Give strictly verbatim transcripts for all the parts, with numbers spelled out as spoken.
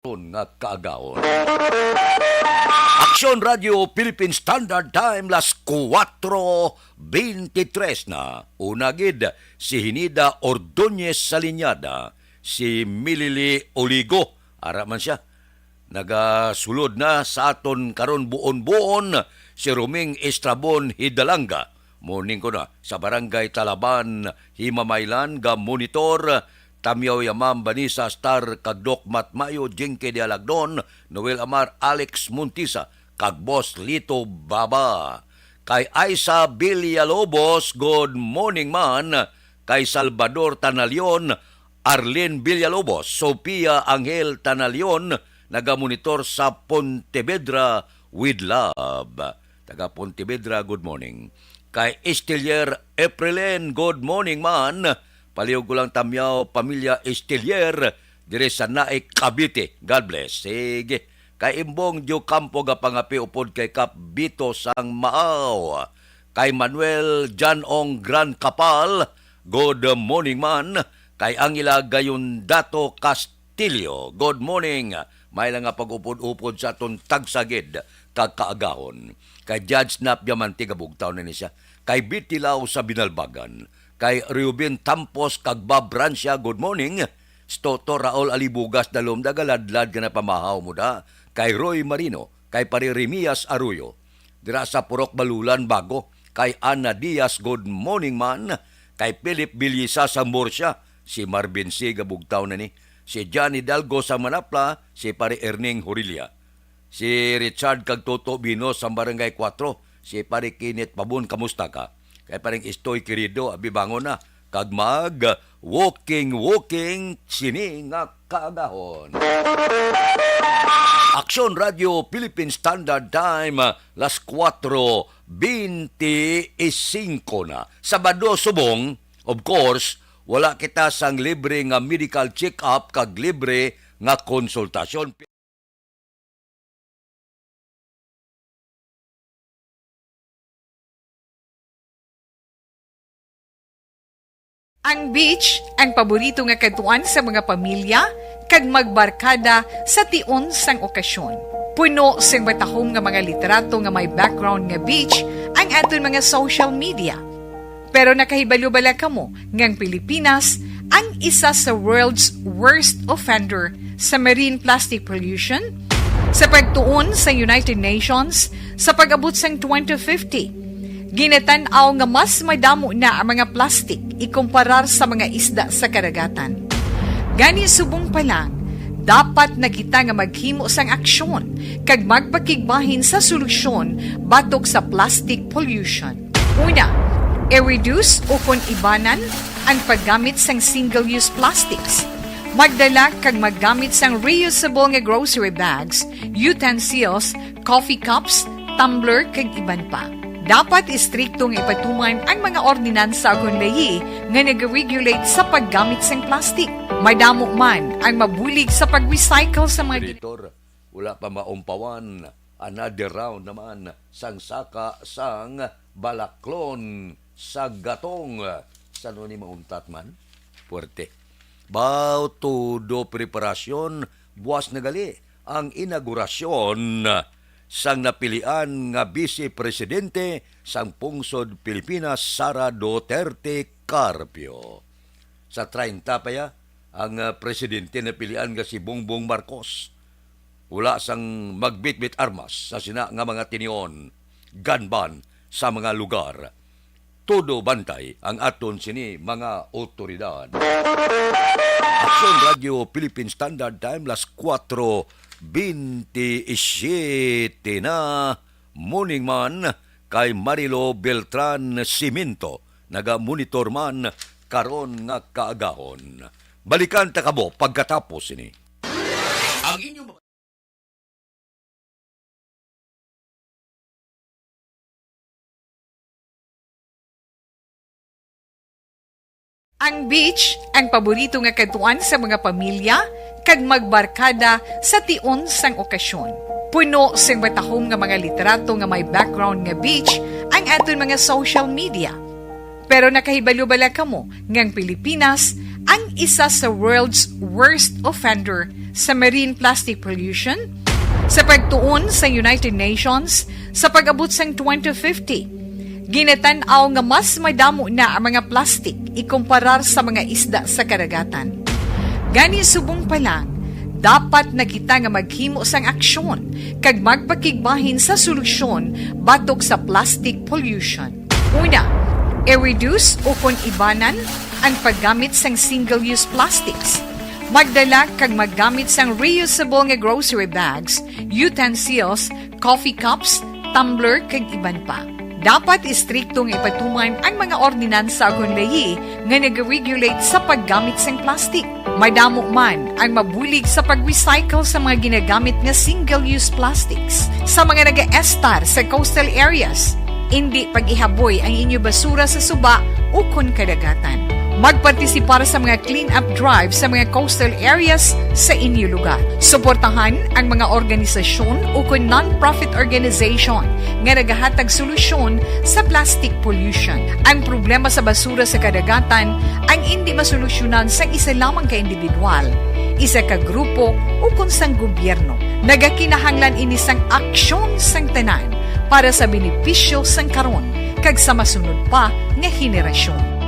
karon nga kaagahon. Aksyon Radio Philippine Standard Time, las kuwatro beintitres na. Una gid, si Hinida Ordonez Saliñada, si Milili Oligo, ara man siya. Nagasulod na sa aton karon buon-buon si Roming Estrabon Hidalanga. Morning ko na sa Barangay Talaban, Himamaylan, ga monitor. Tamyaw ya Ma'am Vanessa Star kag Doc Matmayo, Jinky Dialagnon, Noel Amar, Alex Montisa, kag Boss Lito Baba. Kay Aisa Villalobos, good morning man. Kay Salvador Tanalion, Arlene Villalobos, Sophia Angel Tanalion, nagamonitor sa Pontevedra with love. Taga Pontevedra, good morning. Kay Estelier Eprelen, good morning man. Palihog ko lang tamyaw, pamilya Estelier, dire sa Naik, Cavite. God bless. Sige. Kay Imbong Diocampo, gapangapi upod kay Kap Bito sang Maaw. Kay Manuel Janong Gran Kapal, good morning man. Kay Angela Gayondato Castillo, good morning. May lang nga pag-upod-upod sa aton tagsa gid ka kaagahon. Kay Judge Nap Diamante, gabugtaw na ni siya. Kay Bitilaw sa Binalbagan. Kay Reuben Tampos kag Bob Rancia, good morning. Si Toto Raul Alibugas Dalom, nagaladlad ka na pamahaw mo da. Kay Roy Marino, kay Pare Remias Arroyo. Dira sa Purok Balulan, Bago, kay Ana Diaz, good morning man. Kay Philip Bilisa sa Murcia, si Marvin Siga, bugtaw na ni. Si Johnny Dalgo sa Manapla, si Pare Erning Horilia. Si Richard kag Toto Bino sa Barangay Kuwatro, si Pare Kenneth Pabon, kamusta ka? Kay Pareng Istoy, querido, abi bangon na. Kag mag walking, walking, sini nga kaagahon. Aksyon Radio Philippine Standard Time, las kuwatro beintisinko na. Sabado subong, of course, wala kita sang libre nga medical check-up kag libre nga konsultasyon. Ang beach, ang paborito nga kadtuan sa mga pamilya kag magbarkada sa tion sang okasyon. Puno sing matahom nga mga litrato nga may background nga beach ang aton mga social media. Pero nakahibalo bala kamo nga ang Pilipinas ang isa sa world's worst offender sa marine plastic pollution? Sa pagtuon sa United Nations, sa pag-abot sang twenty fifty, ginatan-aw nga mas madamo na ang mga plastic ikumparar sa mga isda sa karagatan. Gani, subong pa lang, dapat na kita nga maghimo sang aksyon kag magpakigbahin sa solusyon batok sa plastic pollution. Una, i-reduce o kon ibanan ang paggamit sang single-use plastics. Magdala kag maggamit sang reusable nga grocery bags, utensils, coffee cups, tumbler, kag iban pa. Dapat istrikto nga ipatuman ang mga ordinansa ukon layi nga nag-regulate sa paggamit sang plastic. Madamo man ang mabulig sa pag-recycle sa mga Wala pa maumpawan, another round naman sang saka sang balaklon sa gatong. Sa ano ni mauntat man? Puwerte. Baw todo preparasyon, buwas na gali ang inaugurasyon sang napilian nga Vice Presidente sang Pungsod Pilipinas, Sara Duterte Carpio. Sa treinta pa ya, ang, ah, presidente napilian nga si Bongbong Marcos. Wala sang magbitbit armas sa sina nga mga tinion, gun ban sa mga lugar. Todo bantay ang aton sini mga awtoridad. Aksyon Radio Philippine Standard Time, las kuwatro bentisiete na. Morning man kay Marilo Beltran Siminto, naga-monitor man karon nga kaagahon. Balikan ta kamo pagkatapos sini. Ang inyong mga Ang beach, ang paborito nga kadtuan sa mga pamilya kag magbarkada sa tion sang okasyon. Puno sing matahom nga mga litrato nga may background nga beach ang aton mga social media. Pero nakahibalo bala kamo nga ang Pilipinas Ang isa sa world's worst offender sa marine plastic pollution, sa pagtuon sa United Nations, sa pag-abot sang twenty fifty, ginatan-aw nga mas madamo na ang mga plastic ikumparar sa mga isda sa kadagatan. Gani, subong pa lang, dapat na kita nga maghimo sang aksyon kag magpakigbahin sa solusyon batok sa plastic pollution. Una, i-reduce ukon ibanan ang paggamit sang single-use plastics. Magdala kag maggamit sang reusable nga grocery bags, utensils, coffee cups, tumbler, kag iban pa. Dapat istrikto nga ipatuman ang mga ordinansa ukon layi nga nag-regulate sa paggamit sang plastic. Madamo man ang mabulig sa pag-recycle sa mga ginagamit nga single-use plastics. Sa mga nagaestar sa coastal areas, indi pag-ihaboy ang inyo basura sa suba ukon kadagatan. Magpartisipar sa mga clean-up drive sa mga coastal areas sa inyo lugar. Suportahan ang mga organisasyon ukon non-profit organization nga nagahatag solusyon sa plastic pollution. Ang problema sa basura sa kadagatan ang indi masolusyonan sang isa lamang ka individual, isa ka grupo, ukon sang gobyerno. Nagakinahanglan ini sang aksyon sang tanan para sa benepisyo sang karon kag sa masunod pa nga henerasyon.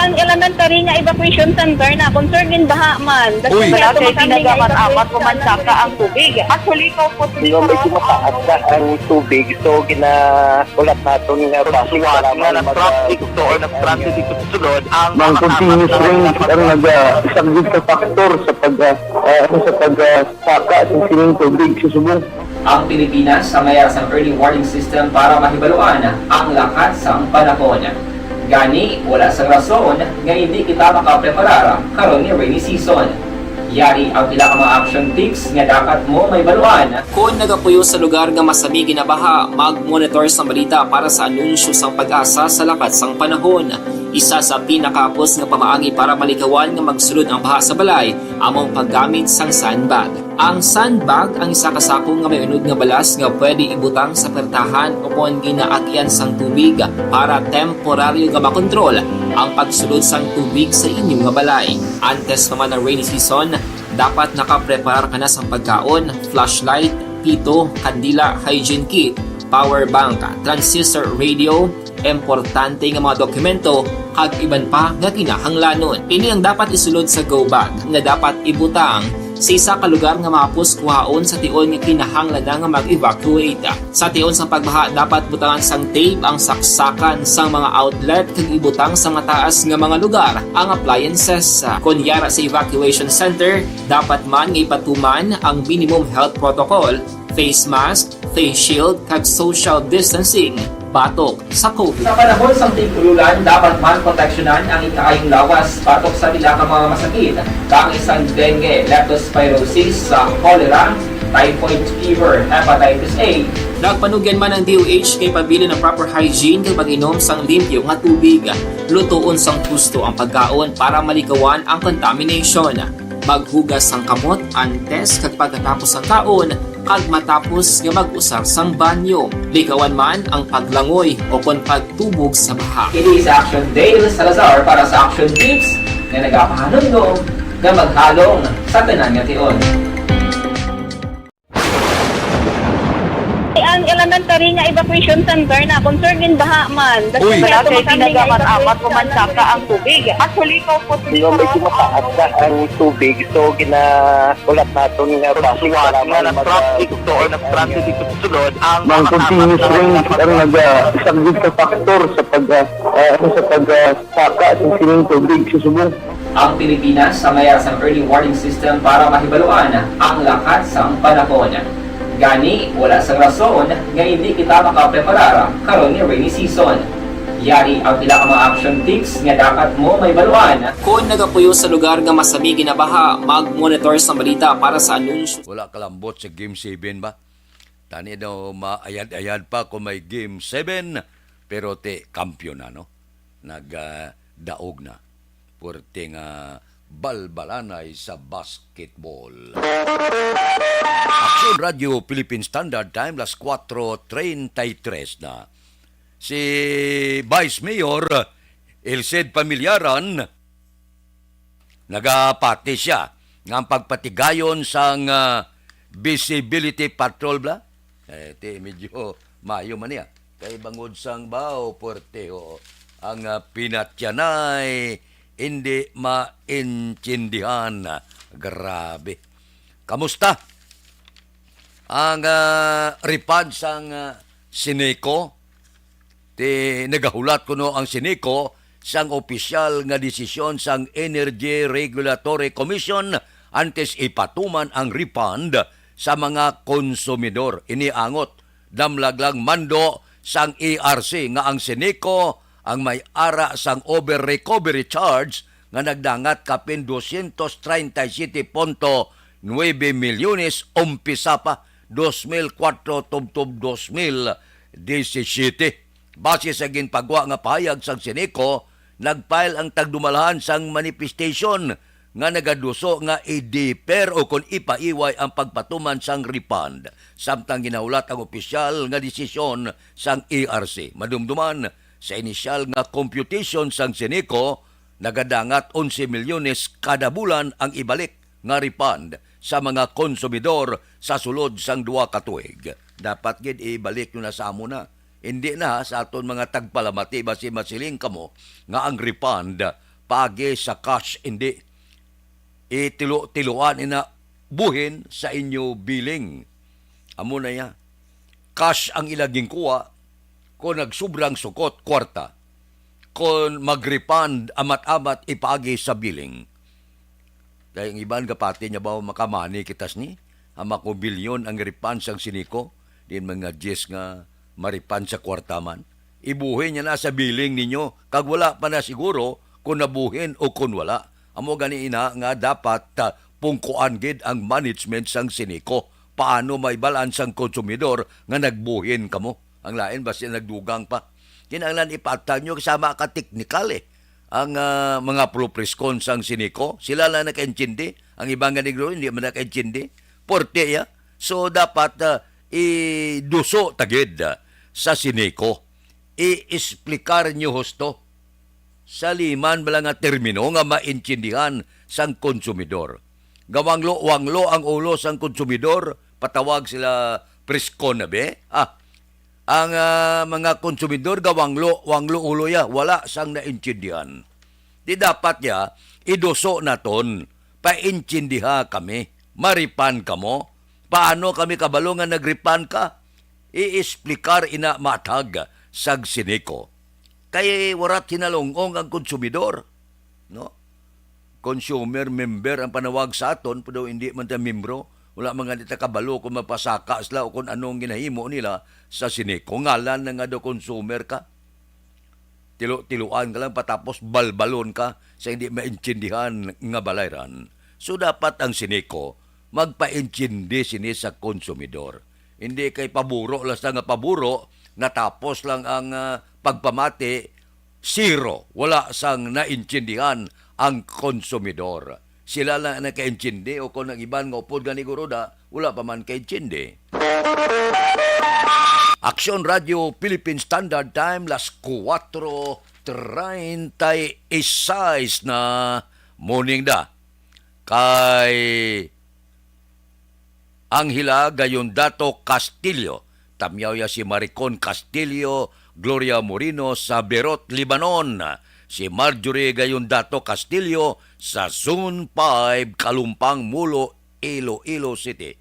Ang elementary nga evacuation center na, concern din baha man. Uy. Wala kay kinagamat-amat, umansaka ang tubig. Actually, ikaw po, medyo mataas na ang tubig. So, gina-, ulat naton nga basi nga nag-traffic to or nag-transit dito sa sulod ang mga continuous rains ang naga-, isa gid ka factor sa pag, ah, ah, sa pag, ah, saka sa sining tubig sa subong. Ang Pilipinas, sa mayara sang early warning system para mahibaluan ang lakat sang panahon. Gani, wala sang rason nga hindi kita makapreparar karon nga rainy season. Yari ang pila ka mga action tips nga dapat mo mahibaluan. Kon nagapuyo sa lugar nga masami ginabaha, mag-monitor sang balita para sa anunsyo sang PAGASA sa lakat sang panahon. Isa sa pinakahapos nga pamaagi para malikawan nga magsulod ang baha sa balay amo ang paggamit sang sandbag. Ang sandbag ang isa ka sako nga may unod nga balas nga pwede ibutang sa pertahan ukon ginaagian sang tubig para temporaryo nga makontrol ang pagsulod sang tubig sa inyo nga balay. Antes pa man ang rainy season, dapat nakapreparar ka na sang pagkaon, flashlight, pito, kandila, hygiene kit, power bank, transistor radio, importante nga mga dokumento, kag iban pa nga kinahanglanon. Ini ang dapat isulod sa go bag nga dapat ibutang sa isa ka lugar nga mahapos kuhaon sa tion nga kinahanglan na nga mag-evacuate. Sa tion sang pagbaha, dapat butangan sang tape ang saksakan sang mga outlet kag ibutang sa mataas nga mga lugar ang appliances. Kon yara sa evacuation center, dapat man nga ipatuman ang minimum health protocol, face mask, face shield, kag social distancing batok sa COVID. Sa panahon sang tig-ululan, dapat man proteksyonan ang ikaayong lawas batok sa pila ka mga masakit, kaangay sang dengue, leptospirosis, sa cholera, typhoid fever, hepatitis A. Nagpanugyan man ang D O H kay pabilin ang proper hygiene kag pag-inom sang limpyo nga tubig. Lutoon sang husto ang pagkaon para malikawan ang contamination. Maghugas sang kamot antes kag pagkatapos sang kaon, kag matapos nga mag-usar sang banyo. Likawan man ang paglangoy o kon pagtubog sa baha. Ini si Action Dale Salazar para sa Action Tips nga nagapahanumdom nga maghalong sa tanan nga tion. Ang elementary nga evacuation center na, concern din baha man. Uy. Wala kay kinagamat-amat, umansaka ang tubig. Actually, ikaw po, medyo mataas na ang tubig, so gina-, ulat naton nga basi nga nag-traffic to or nag-transit dito sa sulod ang mga continuous rains ang naga-, isa gid ka factor sa pag, ah, ah, sa pag, ah, saka sa sining tubig sa subong. Ang Pilipinas sa mayara sang early warning system para mahibaluan ang lakat sang panahon. Gani, wala sang rason nga hindi kita makapreparar karon nga rainy season. Yari ang pila ka mga action tips nga dapat mo mahibaluan. Kon nagapuyo sa lugar nga masami ginabaha, mag-monitor sa balita para sa anunsyo. Wala kalambot sa Game seven ba? Tani daw maayad-ayad pa kung may Game seven, pero ti kampiyon na, no? Nag, ah, daog na. Puwerte nga balbalanay sa basketball. Aksyon Radio Philippine Standard Time, las kuwatro treinta y tres na. Si Vice Mayor Elced Pamillaran, nagapati siya nga ang pagpatigayon sang, ah, visibility patrol bla. Eh, ti, medyo mayo man niya. Kay bangod sang bao, puwerte, ho. Ang, ah, pinatyanay, hindi maintindihan. Grabe. Kamusta ang, ah, refund sang, ah, Sineco? Ti nagahulat kuno ang Sineco sang opisyal nga desisyon sang Energy Regulatory Commission antes ipatuman ang refund sa mga konsumidor. Ini angot, damlag lang mando sang E R C nga ang Sineco ang may ara sang over recovery charge nga nagdangat kapin dosyentos treinta y siete punto nuebe milyones umpisa pa dos mil kuwatro tubtob dos mil disisiete. Base sa ginpagwa nga pahayag sang Sineco, nag-file ang tagdumalahan sang manifestation nga nagaduso nga i-defer o kon ipaiway ang pagpatuman sang refund, samtang ginahulat ang opisyal nga desisyon sang E R C. Madumduman, sa inisyal nga computation sang Sineco, nagadangat onse milyones kada bulan ang ibalik nga refund sa mga konsumidor sa sulod sang duha ka tuig. Dapat gid ibalik nyo na sa amo na. Hindi na, ha, sa aton mga tagpalamati, basi masiling kamo nga ang refund paagi sa cash, hindi. Itilo-tiloan ina buhin sa inyo billing. Amo na ya. Cash ang ila ginkuha, kon nagsubrang sukot kwarta, kon mag-refund amat-amat ipaagi sa billing. Kay ang iban gapati niya ba makamani kita sini? Ang makubilyon ang refund sang Sineco, din mga diyes nga ma-refund sa kwarta man. Ibuhi niya na sa billing ninyo, kag wala pa na siguro kung nabuhin o kung wala. Amo gani ina nga dapat, ah, pungkuan gid ang management sang Sineco. Paano may balaan sang konsumidor nga nagbuhin kamo? Ang lain basi nagdugang pa. Kinahanglan ipatag nyo sama ka teknikal, eh. Ang, ah, mga pulupriskon sang Sineco, sila lang nakaintindi. Ang iba nga negro, hindi man nakaintindi. Porte, ya. So, dapat, ah, iduso ta gid, ah, sa Sineco. I-explicar nyo husto. Sa liman bala nga termino nga maintindihan sang konsumidor. Gawanglo-wanglo ang ulo sang konsumidor, patawag sila priskon na be. Ah, ang, ah, mga konsumidor gawanglo-wanglo ulo ya, wala sang naintindihan. Di dapat ya, iduso naton, paintindiha kami, maripan kamo. Paano kami kabalo nga nagripan ka? I-explicar ina matag sang Sineco. Kay warat hinalong-ong ang konsumidor, no? Consumer, member ang panawag sa aton, pero hindi man ta membro. Wala man gani ta kabalo kung mapasaka sila o kung anong ginahimo nila sa Sineco. Ngalan na nga daw consumer ka. Tilo-tiluan ka lang, patapos balbalon ka sa hindi maintindihan nga balayran. So, dapat ang Sineco magpaintindi sini sa konsumidor. Hindi kay paburo lang sa nga paburo, natapos lang ang, ah, pagpamati, zero, wala sang naintindihan ang konsumidor. Sila lang ang nakaintindi, o kung ang iban nga upod gani guro da, wala pa man kaintindi. Aksyon Radio Philippine Standard Time, las kuwatro treinta y seis na. Morning da. Kay Angela Gayondato Castillo, tamyaw ya si Maricon Castillo, Gloria Moreno sa Berot, Lebanon, si Marjorie Gayondato Castillo sa Zone five, Kalumpang, Mulo, Iloilo City,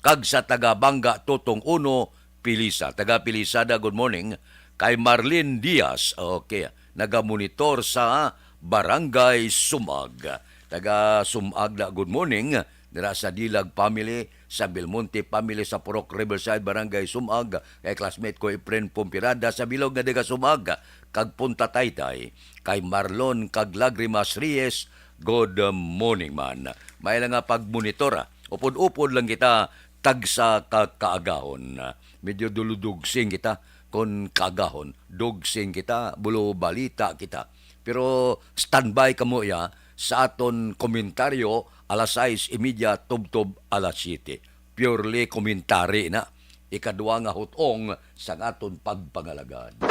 kag sa taga Banga Totong Uno, Pilisa. Taga Pilisada, good morning. Kay Marlene Diaz, okay, nagamonitor sa Barangay Sumag. Taga Sumag na, good morning. Dira sa Dilag family, sa Belmonte family, sa Purok Riverside, Barangay Sumag. Kay classmate ko, Efren Pompirada, sa Bilog nga taga Sumag. Kag Punta Taytay, kay Marlon kag Lagrimas Reyes, good morning man. May lang nga pagmonitor, ah. Upod-upod lang kita tagsa ka kaagahon. Medyo duludugsing kita kon kaagahon. Dugsing kita, bulo balita kita. Pero standby kamo ya sa aton komentaryo alas sais y media tubtob alas siyete. Purely commentary na. Ikadua nga hutong sang aton pagpangalagad.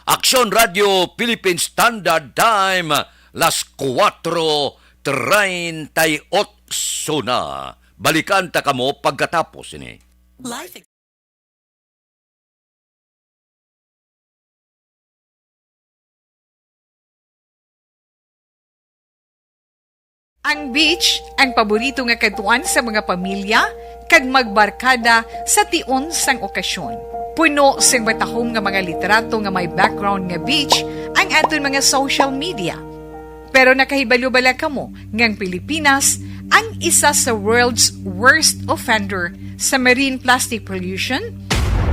Aksyon Radio Philippine Standard Time, las kuwatro treinta y ocho na. Balikan ta kamo pagkatapos ini. Life Ang beach, ang paborito nga kadtuan sa mga pamilya kag magbarkada sa tion sang okasyon. Puno sing matahom nga mga litrato nga may background nga beach ang aton mga social media. Pero nakahibalo bala kamo nga ang Pilipinas ang isa sa world's worst offender sa marine plastic pollution?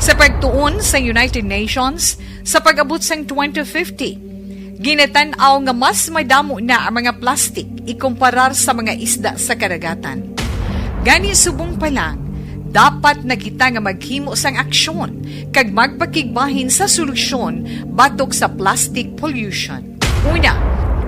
Sa pagtuon sa United Nations, sa pag-abot sang twenty fifty, ginatan-aw nga mas madamo na ang mga plastik ikumparar sa mga isda sa kadagatan. Gani, subong pa lang, dapat na kita nga maghimo sang aksyon kag magpakigbahin sa solusyon batok sa plastic pollution. Una,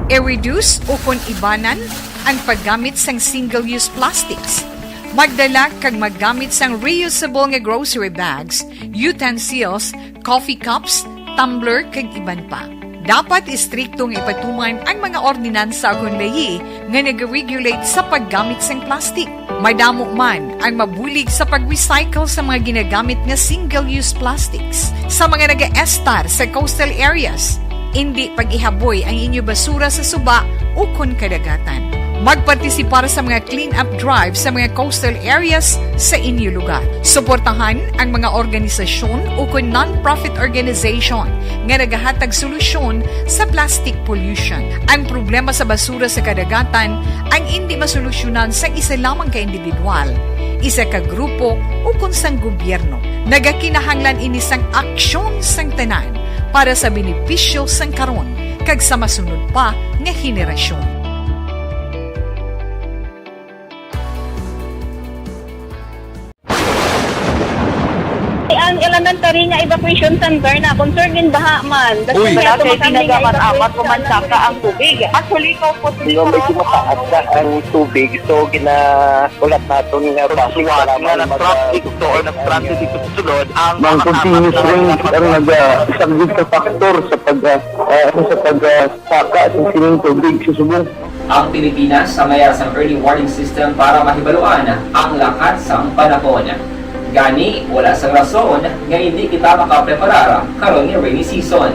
i-reduce ukon ibanan ang paggamit sang single-use plastics. Magdala kag maggamit sang reusable nga grocery bags, utensils, coffee cups, tumbler, kag iban pa. Dapat istrikto nga ipatuman ang mga ordinansa ukon layi nga nag-regulate sa paggamit sang plastic. Madamo man ang mabulig sa pag-recycle sa mga ginagamit nga single-use plastics sa mga nagaestar sa coastal areas. Indi pag-ihaboy ang inyo basura sa suba ukon kadagatan. Magpartisipar sa mga clean-up drive sa mga coastal areas sa inyo lugar. Suportahan ang mga organisasyon ukon non-profit organization nga nagahatag solusyon sa plastic pollution. Ang problema sa basura sa kadagatan ang indi masolusyonan sang isa lamang ka individual, isa ka grupo, ukon sang gobyerno. Nagakinahanglan ini sang aksyon sang tanan para sa benepisyo sang karon kag sa masunod pa nga henerasyon. Ang elementary nga evacuation center na concerned in baha man. Uy. Wala kay tinaga man amat umansaka ang tubig. Actually, ikaw po, di ba, medyo mataas na ang tubig, so ginahulat naton nga basic nga nag-traffic to or nag-transit dito sa sulod ang mga continuous rain ang naga-, isa gid ka factor sa pag, ah, ah, sa pag, ah, saka sa sining tubig sa subong. Ang Pilipinas sa mayar sang early warning system para mahibaluan ang lakat sang panahon. Gani, wala sang rason nga indi kita makapreparar karon nga rainy season.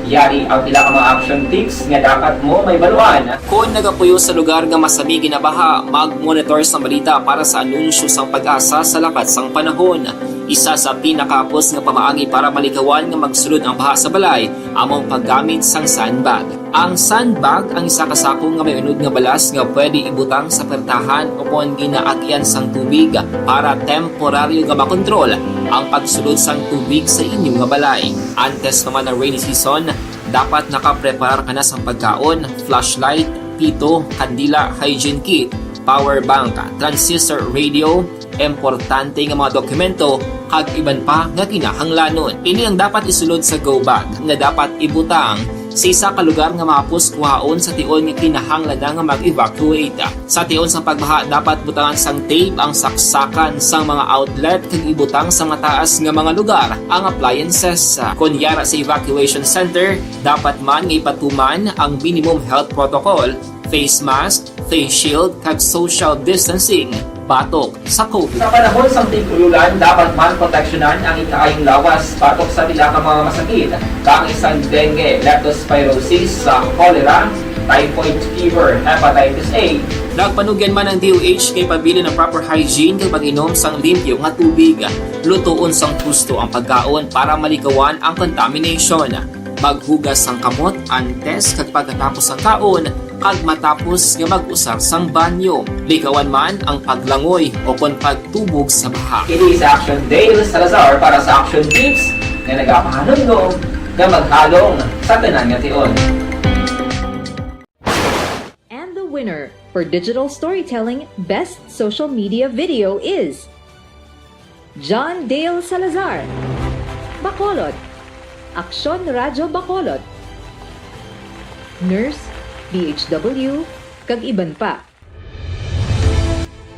Yari ang pila ka mga action tips nga dapat mo mahibaluan. Kon nagapuyo sa lugar nga masami ginabaha, mag-monitor sang balita para sa anunsyo sang PAGASA sa lakat sang panahon. Isa sa pinakahapos nga pamaagi para malikawan nga magsulod ang baha sa balay amo ang paggamit sang sandbag. Ang sandbag ang isa ka sako nga may unod nga balas nga pwede ibutang sa pertahan o kon ginaagyan sang tubig para temporaryo nga makontrol ang pagsulod sang tubig sa inyo nga balay. Antes pa man ang rainy season, dapat nakapreparar ka na sang pagkaon, flashlight, pito, kandila, hygiene kit, power bank, transistor radio, importante nga mga dokumento, kag iban pa nga kinahanglanon. Ini ang dapat isulod sa go bag nga dapat ibutang sa isa ka lugar nga mahapos kuhaon sa tion nga kinahanglan na nga mag-evacuate. Sa tion sang pagbaha, dapat butangan sang tape ang saksakan sang mga outlet kag ibutang sa mataas nga mga lugar ang appliances. Kon yara sa evacuation center, dapat man nga ipatuman ang minimum health protocol, face mask, face shield, kag social distancing batok sa COVID. Sa panahon sang tig-ulolan, dapat man proteksyonan ang ikaayong lawas batok sa pila ka mga masakit, kaangay sang dengue, leptospirosis, sa cholera, typhoid fever, hepatitis A. Nagpanugyan man ang D O H nga ipabilin ang proper hygiene kag pag-inom sang limpyo nga tubig. Lutoon sang husto ang pagkaon para malikawan ang contamination. Maghugas sang kamot antes kag pagkatapos sang kaon, kag matapos nga mag-usar sang banyo. Likawan man ang paglangoy o kon pagtubog sa baha. Ini si Action Dale Salazar para sa Action Tips nga nagapahanumdom nga maghalong sa tanan nga tion. And the winner for Digital Storytelling Best Social Media Video is John Dale Salazar, Bacolod, Aksyon Radyo Bacolod, Nurse P H W, kag iban pa.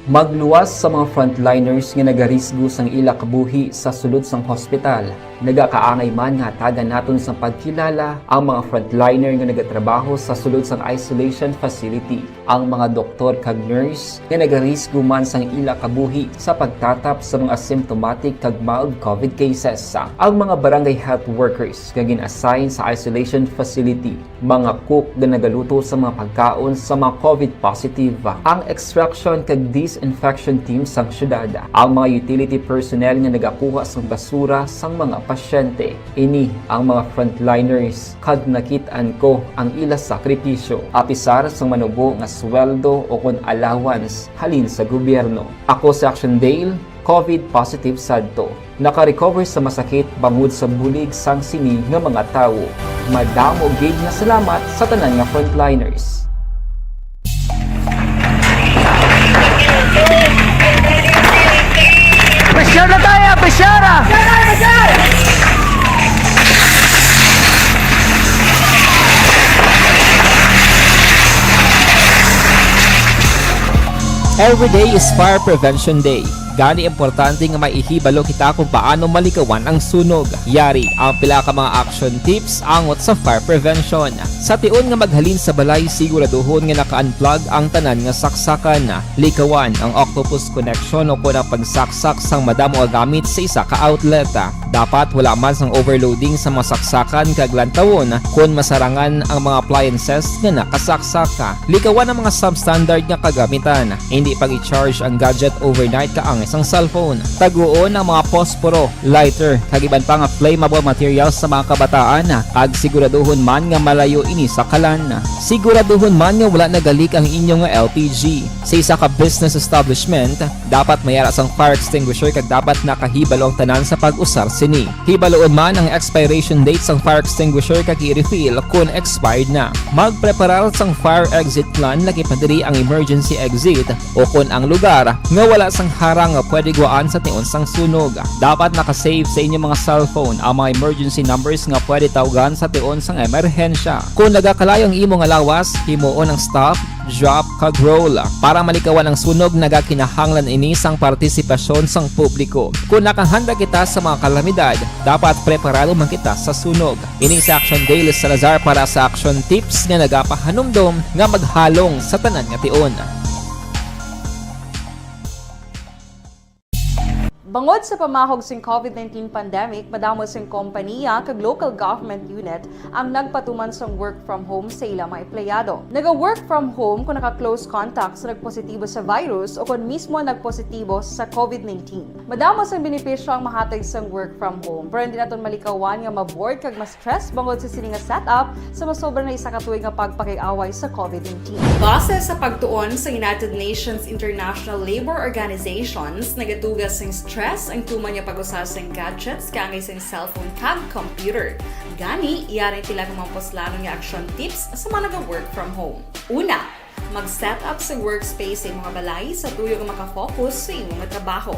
Magluwas sa mga frontliners nga nagarisgo sang ila kabuhi sa sulod sang hospital. Nagakaangay man nga hatagan naton sang pagkilala ang mga frontliner nga nagatrabaho sa sulod sang isolation facility, ang mga doktor kag nurse nga nagarisgo man sang ila kabuhi sa pagtatap sa mga asymptomatic kag mild covid cases, ang mga barangay health workers nga gin-assign sa isolation facility, mga cook nga nagaluto sa mga pagkaon sa mga covid positive, ang extraction kag disinfection team sang syudad, ang mga utility personnel nga nagakuha sang basura sang mga pasyente. Ini ang mga frontliners, kag nakit-an ko ang ila sakripisyo, apisar sang manubo nga sweldo o kon allowance halin sa gobyerno. Ako si Action Dale, covid positive sadto. Naka-recover sa masakit bangod sa bulig sang sini nga mga tawo. Madamo gid nga salamat sa tanan nga frontliners. Pressure na tayo! Pressure na! Every day is Fire Prevention Day. Gani, importante nga may ihibalo kita kung paano malikawan ang sunog. Yari ang pila ka mga action tips angot sa fire prevention. Sa tion nga maghalin sa balay, siguraduhon nga naka-unplug ang tanan nga saksakan. Likawan ang octopus connection o kon ang pagsaksak sang madamo nga gamit sa isa ka outlet. Dapat wala man sang overloading sa mga saksakan kag lantawon kon masarangan ang mga appliances nga nakasaksak. Likawan ang mga substandard nga kagamitan. Hindi pag-i-charge ang gadget overnight kaangay sang cellphone. Taguon ang mga posporo, lighter, kag iban pa nga flammable materials sa mga kabataan, kag siguraduhon man nga malayo ini sa kalan. Siguraduhon man nga wala nagalik ang inyo nga L P G. Sa isa ka business establishment, dapat may ara sang fire extinguisher kag dapat nakahibalo ang tanan sa pag-usar sini. Hibaluon man ang expiration date sang fire extinguisher kag i-refill kon expired na. Magpreparar sang fire exit plan, lakip na diri ang emergency exit o kon ang lugar nga wala sang harang nga pwede gwaan sa tion sang sunog. Dapat naka-save sa inyo mga cellphone ang mga emergency numbers nga pwede tawgan sa tion sang emerhensya. Kon nagakalayo ang imo nga lawas, himuon ang stop, drop, kag roll. Para malikawan ang sunog, nagakinahanglan ini sang partisipasyon sang publiko. Kon nakahanda kita sa mga kalamidad, dapat preparado man kita sa sunog. Ini si Action Dale Salazar para sa Action Tips nga nagapahanumdom nga maghalong sa tanan nga tion. Bangod sa pamahog sing covid nineteen pandemic, madamo sing kompaniya kag local government unit ang nagpatuman sang work from home sa ila mga empleyado. Naga-work from home kung naka-close contact sa nagpositibo sa virus o kon mismo nagpositibo sa covid nineteen. Madamo sang benepisyo ang mahatag sang work from home, pero hindi naton malikawan nga ma-bored kag ma-stress bangod sa sini nga setup sa masobra na isa ka tuig nga pagpakig-away sa covid nineteen. Base sa pagtuon sa United Nations International Labour Organizations, nagatuga sing stress ang tuman nga pag-usar sing gadgets kaangay sing cellphone kag computer. Gani, yari ang pila ka mga puslanon nga action tips sa mga naga-work from home. Una, mag-set up sa workspace sa imong balay sa tuyo nga maka-focus sa imong trabaho.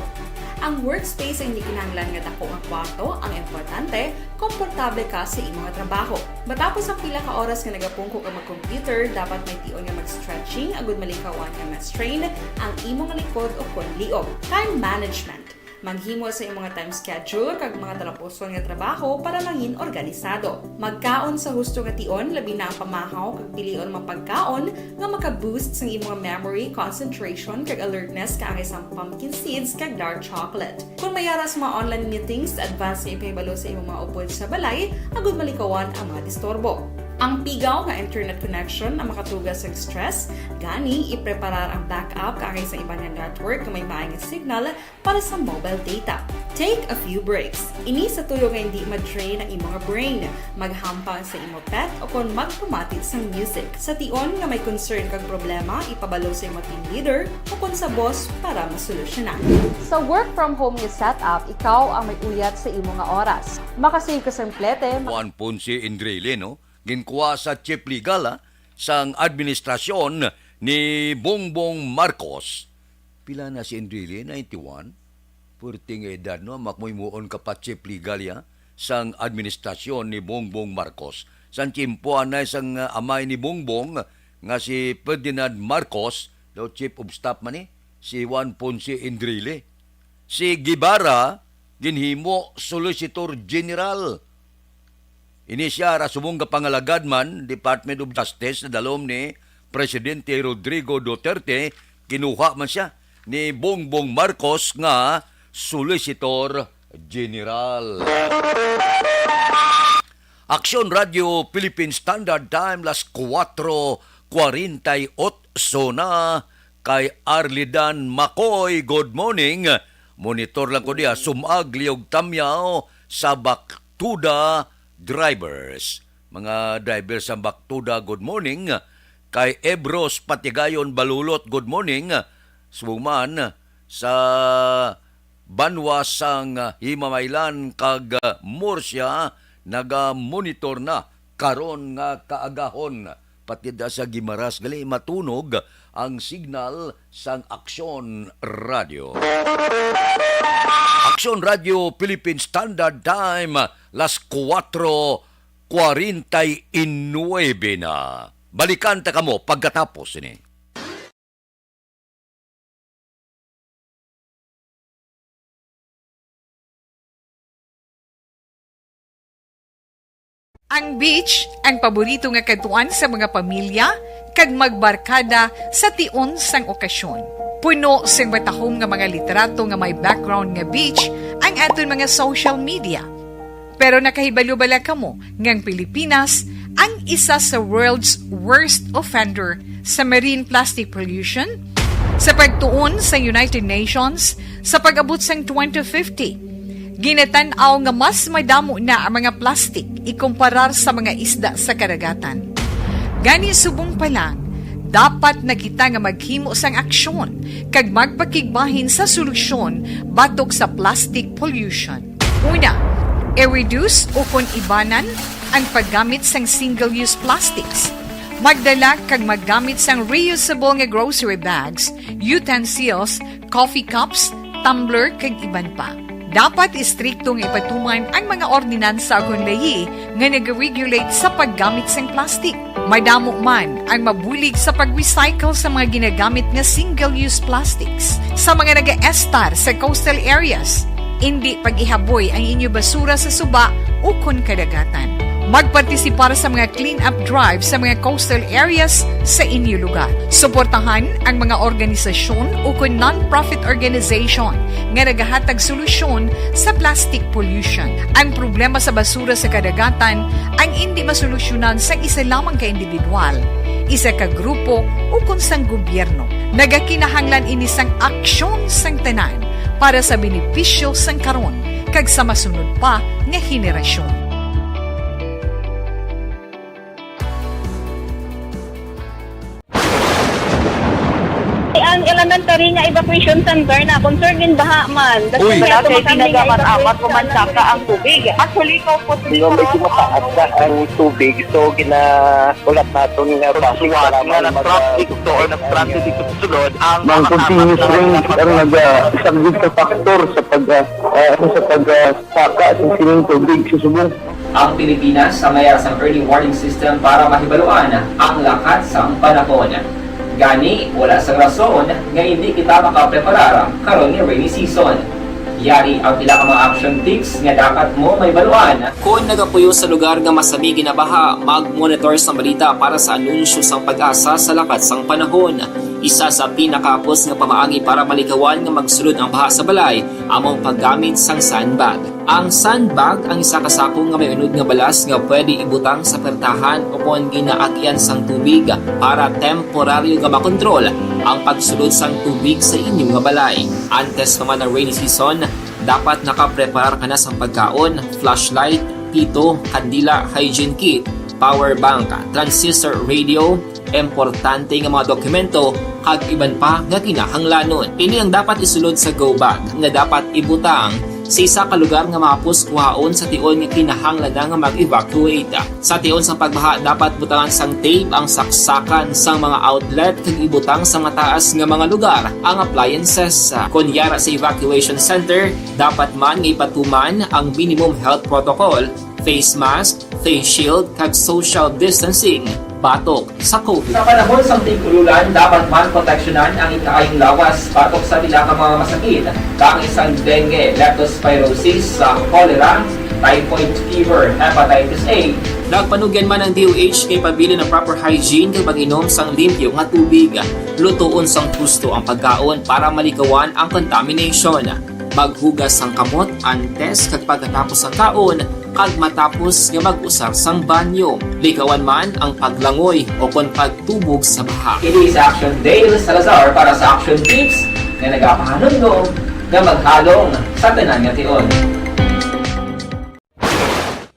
Ang workspace ay hindi kinahanglan nga dako nga kwarto, ang importante, komportable ka sa imong trabaho. Matapos ang pila ka oras nga nagapungko ka mag-computer, dapat may tion nga mag-stretching agud malikawan nga ma-strain ang imong likod o kon liog. Time management. Maghimo sa imong time schedule kag mga talapuson nga trabaho para mangin organisado. Magkaon sa husto nga tion, labi na ang pamahaw kag pilion mga pagkaon nga maka-boost sang imong memory, concentration, kag alertness kaangay sang pumpkin seeds kag dark chocolate. Kon may ara sa mga online meetings, advance nga ipahibalo sa imong mga upod sa balay agud malikawan ang mga disturbo. Ang pigaw nga internet connection ang makatuga sa stress, gani ipreparar ang backup kaangay sa iban nga network nga may maayong signal para sa mobile data. Take a few breaks. Ini sa tuyo nga hindi ma-drain ang imong brain. Maghampang sa imo pet o kon magpamati sang music. Sa tion nga may concern kag problema, ipabalo sa imo team leader o kon sa boss para masolusyonan. Sa work from home nga setup, ikaw ang may uyat sa imo nga oras. Makasave ka sang plete. Juan Ponce Enrile, no? Ginkuha sa chief legal, ah, sang administrasyon ni Bongbong Marcos. Pila na si Enrile? Ninety-one? Puwerte nga edad, no? Makmuhimuon ka pa chief legal, ya, sang administrasyon ni Bongbong Marcos. Sang tiyempo anay sang, ah, amay ni Bongbong, nga si Ferdinand Marcos, daw Chief of Staff man ni, si Juan Ponce Enrile. Si Guevara, ginhimo Solicitor General. Ini siya ra subong nga pangalagad man, Department of Justice, nadalom ni Presidente Rodrigo Duterte, kinuha man siya ni Bongbong Marcos nga Solicitor General. Aksyon Radio Philippine Standard Time, las kuwatro kwarenta y otso na. Kay Arlidan Macoy, good morning. Monitor lang ko diya, Sumag, Liog, Tamyaw, sa Baktuda Drivers. Mga driver sa Baktuda, good morning. Kay Ebros Patigayon Balulot, good morning. Subong man sa banwa sang Himamaylan kag Murcia, naga-monitor na karon nga kaagahon. Pati da sa Guimaras gali matunog ang signal sang Aksyon Radio. Aksyon Radio Philippine Standard Time, las kuwatro kwarenta y nuebe na. Balikan ta kamo pagkatapos ini. Ang beach, ang paborito nga kadtuan sa mga pamilya kag magbarkada sa tion sang okasyon. Puno sing matahom nga mga litrato nga may background nga beach ang aton mga social media. Pero nakahibalo bala kamo nga ang Pilipinas ang isa sa world's worst offender sa marine plastic pollution? Sa pagtuon sa United Nations, sa pag-abot sang twenty fifty, ginatan-aw nga mas madamo na ang mga plastic ikumparar sa mga isda sa kadagatan. Gani, subong pa lang, dapat na kita nga maghimo sang aksyon kag magpakigbahin sa solusyon batok sa plastic pollution. Una, i-reduce ukon ibanan ang paggamit sang single-use plastics. Magdala kag maggamit sang reusable nga grocery bags, utensils, coffee cups, tumbler, kag iban pa. Dapat istrikto nga ipatuman ang mga ordinansa ukon layi nga nag-regulate sa paggamit sang plastic. Madamo man ang mabulig sa pag-recycle sa mga ginagamit nga single-use plastics. Sa mga nagaestar sa coastal areas, indi pag-ihaboy ang inyo basura sa suba ukon kadagatan. Magpartisipar sa mga clean-up drive sa mga coastal areas sa inyo lugar. Suportahan ang mga organisasyon ukon non-profit organization nga nagahatag solusyon sa plastic pollution. Ang problema sa basura sa kadagatan ang indi masolusyonan sang isa lamang ka individual, isa ka grupo, ukon sang gobyerno. Nagakinahanglan ini sang aksyon sang tanan para sa benepisyo sang karon kag sa masunod pa nga henerasyon. Ang elementary nga evacuation center na concern in baha man. Uy. Wala kay tinaga man, amat ko man saka ang tubig. Actually, ko po. Di ba, medyo mataas na ang tubig, so ginahulat naton nga suwat nga nag-transit to or nag-transit dito sa sulod ang continuous rain ang nag-, ah, isa gid ka factor sa pag, ah, ah, sa pag, ah, saka sa sining tubig sa subong. Ang Pilipinas sa mayar sang early warning system para mahibaluan ang lakat sang panahon. Gani, wala sang rason nga indi kita makapreparar karon nga rainy season. Yari ang pila ka mga action tips nga dapat mo mahibaluan. Kon nagapuyo sa lugar nga masami ginabaha, mag-monitor sa balita para sa anunsyo sang PAGASA sa lakat sang panahon. Isa sa pinakahapos nga pamaagi para malikawan nga magsulod ang baha sa balay amo ang paggamit sang sandbag. Ang sandbag ang isa ka sako nga may unod nga balas nga pwede ibutang sa pertahan o kon ginaagian sang tubig para temporaryo nga makontrol ang pagsulod sang tubig sa inyo nga balay. Antes pa man ang rainy season, dapat nakapreparar ka na sang pagkaon, flashlight, pito, kandila, hygiene kit, power bank, transistor radio, importante nga mga dokumento, kag iban pa nga kinahanglanon. Ini ang dapat isulod sa go bag nga dapat ibutang sa isa ka lugar nga mahapos kuhaon sa tion nga kinahanglan na nga mag-evacuate. Sa tion sang pagbaha, dapat butangan sang tape ang saksakan sang mga outlet kag ibutang sa mataas nga mga lugar ang appliances. Kon yara sa evacuation center, dapat man nga ipatuman ang minimum health protocol face mask, face shield, kag social distancing batok sa COVID. Sa panahon sang tig-ululan, dapat man proteksyonan ang ikaayong lawas batok sa pila ka mga masakit, kaangay sang dengue, leptospirosis, sa cholera, typhoid fever, hepatitis A. Nagpanugyan man ang D O H nga ipabilin ang proper hygiene kag pag-inom sang limpyo nga tubig. Lutoon sang husto ang pagkaon para malikawan ang contamination. Maghugas sang kamot antes kag pagkatapos sang kaon, kag matapos nga mag-usar sang banyo. Likawan man ang paglangoy o kon pagtubog sa baha. Kini si Action Dale Salazar para sa Action Tips nga nagapahanumdom nga maghalong sa tanan nga tion.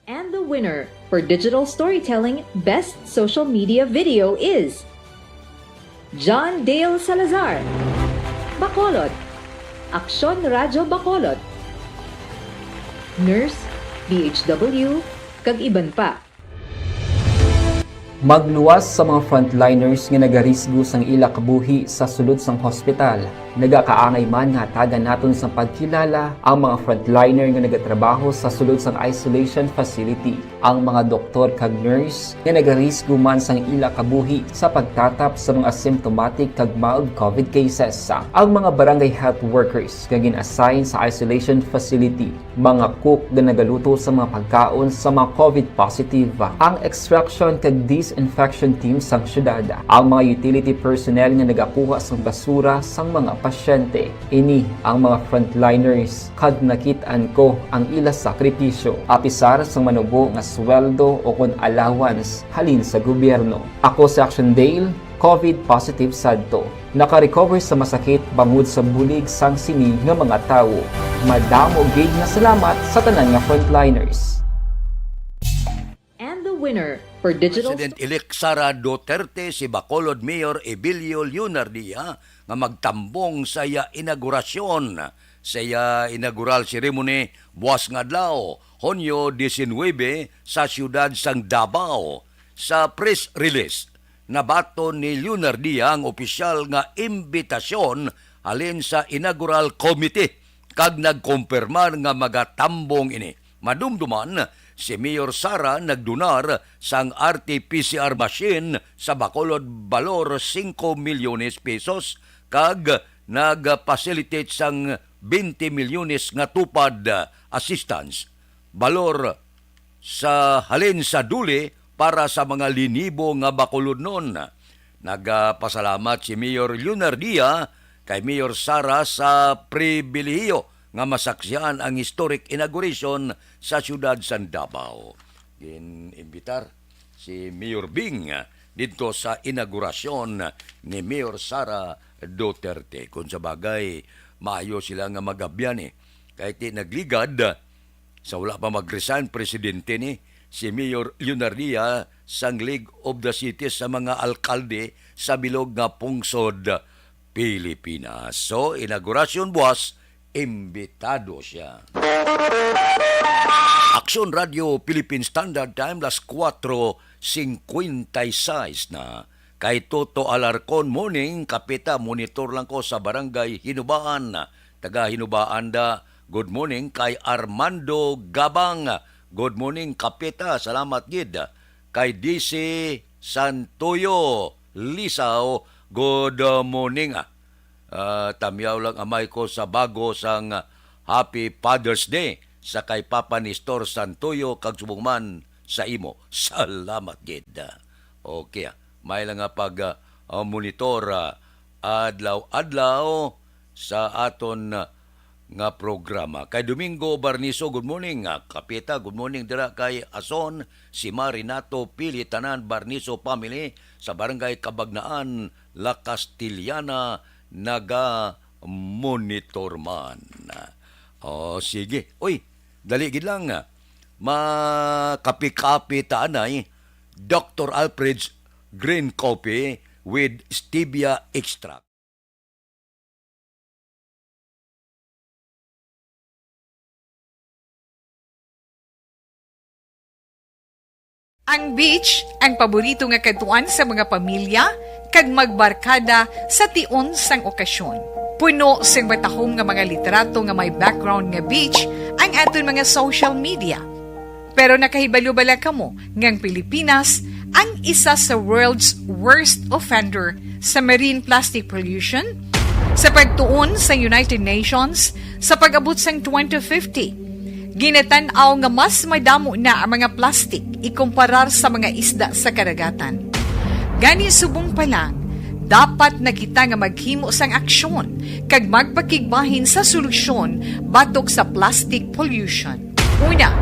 And the winner for digital storytelling best social media video is John Dale Salazar, Bacolod, Aksyon Radyo Bacolod, Nurse, D H W, kag iban pa. Magluwas sa mga frontliners nga nagarisgo sang ila kabuhi sa sulod sang hospital. Nagakaangay man nga hatagan naton sang pagkilala ang mga frontliner nga nagatrabaho sa sulod sang isolation facility, ang mga doktor kag nurse nga nagarisgo man sang ila kabuhi sa pagtatap sa mga symptomatic kag mild COVID cases, ang mga barangay health workers nga gin-assign sa isolation facility, mga cook nga nagaluto sa mga pagkaon sa mga COVID positive, ang extraction kag disinfection team sang syudad, ang mga utility personnel nga nagakuha sang basura sang mga pasyente. Ini ang mga frontliners, kag nakit-an ko ang ila sakripisyo, apisar sang manubo nga sweldo o kon allowance halin sa gobyerno. Ako si Action Dale, COVID positive sadto. Naka-recover sa masakit bangod sa bulig sang sini nga mga tawo. Madamo gid nga salamat sa tanan nga frontliners. And the winner for digital President-elect Sara Duterte, si Bacolod Mayor Ebilio Leonardia, nga magtambong sa iya inaugurasyon, sa iya inaugural ceremony buwas nga adlaw, Hunyo diecinuebe, sa siyudad sang Davao. Sa press release, nabaton ni Leonardia ang opisyal nga imbitasyon halin sa inaugural committee kag nagkumpirmar nga magatambong ini. Madumduman, si Mayor Sara nagdonar sang R T P C R machine sa Bacolod, balor singko milyones pesos, kag nag-facilitate sang twenty milyones nga TUPAD assistance, balor sa halin sa DOLE para sa mga linibo nga Bacolodnon. Nagapasalamat si Mayor Leonardia kay Mayor Sara sa pribilehiyo nga masaksihan ang historic inauguration sa siyudad sang Davao. Gin-imbitar si Mayor Bing didto sa inaugurasyon ni Mayor Sara Duterte. Kung sa bagay, maayo sila nga magabyan, eh. Kahit di nagligad, sa wala pa mag-resign, presidente ni si Mayor Leonardia sang League of the Cities sa mga alkalde sa bilog nga pungsod Pilipinas. So, inaugurasyon buwas, imbitado siya. Aksyon Radio Philippine Standard Time, las kuwatro singkwenta y seis na. Kay Toto Alarcon, morning, kapita, monitor lang ko sa Barangay Hinubaan. Taga Hinubaan da. Good morning kay Armando Gabang. Good morning, kapita. Salamat gid. Kay D C Santoyo Lisaw, good morning. Ah, tamyaw lang amay ko sa bago sang Happy Father's Day sa kay Papa Nestor Santoyo kag subong man sa imo. Salamat gid. Okay, ah. May lang nga pag, ah, ah, monitor, ah, adlaw-adlaw sa aton, ah, nga programa. Kay Domingo Barniso, good morning. Ah, kapita, good morning dira kay Ason, si Ma Renato Pili, tanan Barniso family sa Barangay Cabagnaan, La Castellana, naga-monitor man. Oh, sige. Uy, dali gid lang. Makapi-kapi ta anay, Doctor Alfred's Green Coffee with Stevia Extract. Ang beach, ang paborito nga kadtuan sa mga pamilya kag magbarkada sa tion sang okasyon. Puno sing matahom nga mga litrato nga may background nga beach ang aton mga social media. Pero nakahibalo bala kamo nga ang Pilipinas ang isa sa world's worst offender sa marine plastic pollution? Sa pagtuon sa United Nations, sa pag-abot sang twenty fifty, ginatan-aw nga mas madamo na ang mga plastic ikumparar sa mga isda sa kadagatan. Gani, subong pa lang, dapat na kita nga maghimo sang aksyon kag magpakigbahin sa solusyon batok sa plastic pollution. Una,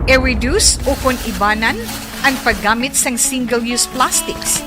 i-reduce ukon ibanan ang paggamit sang single-use plastics.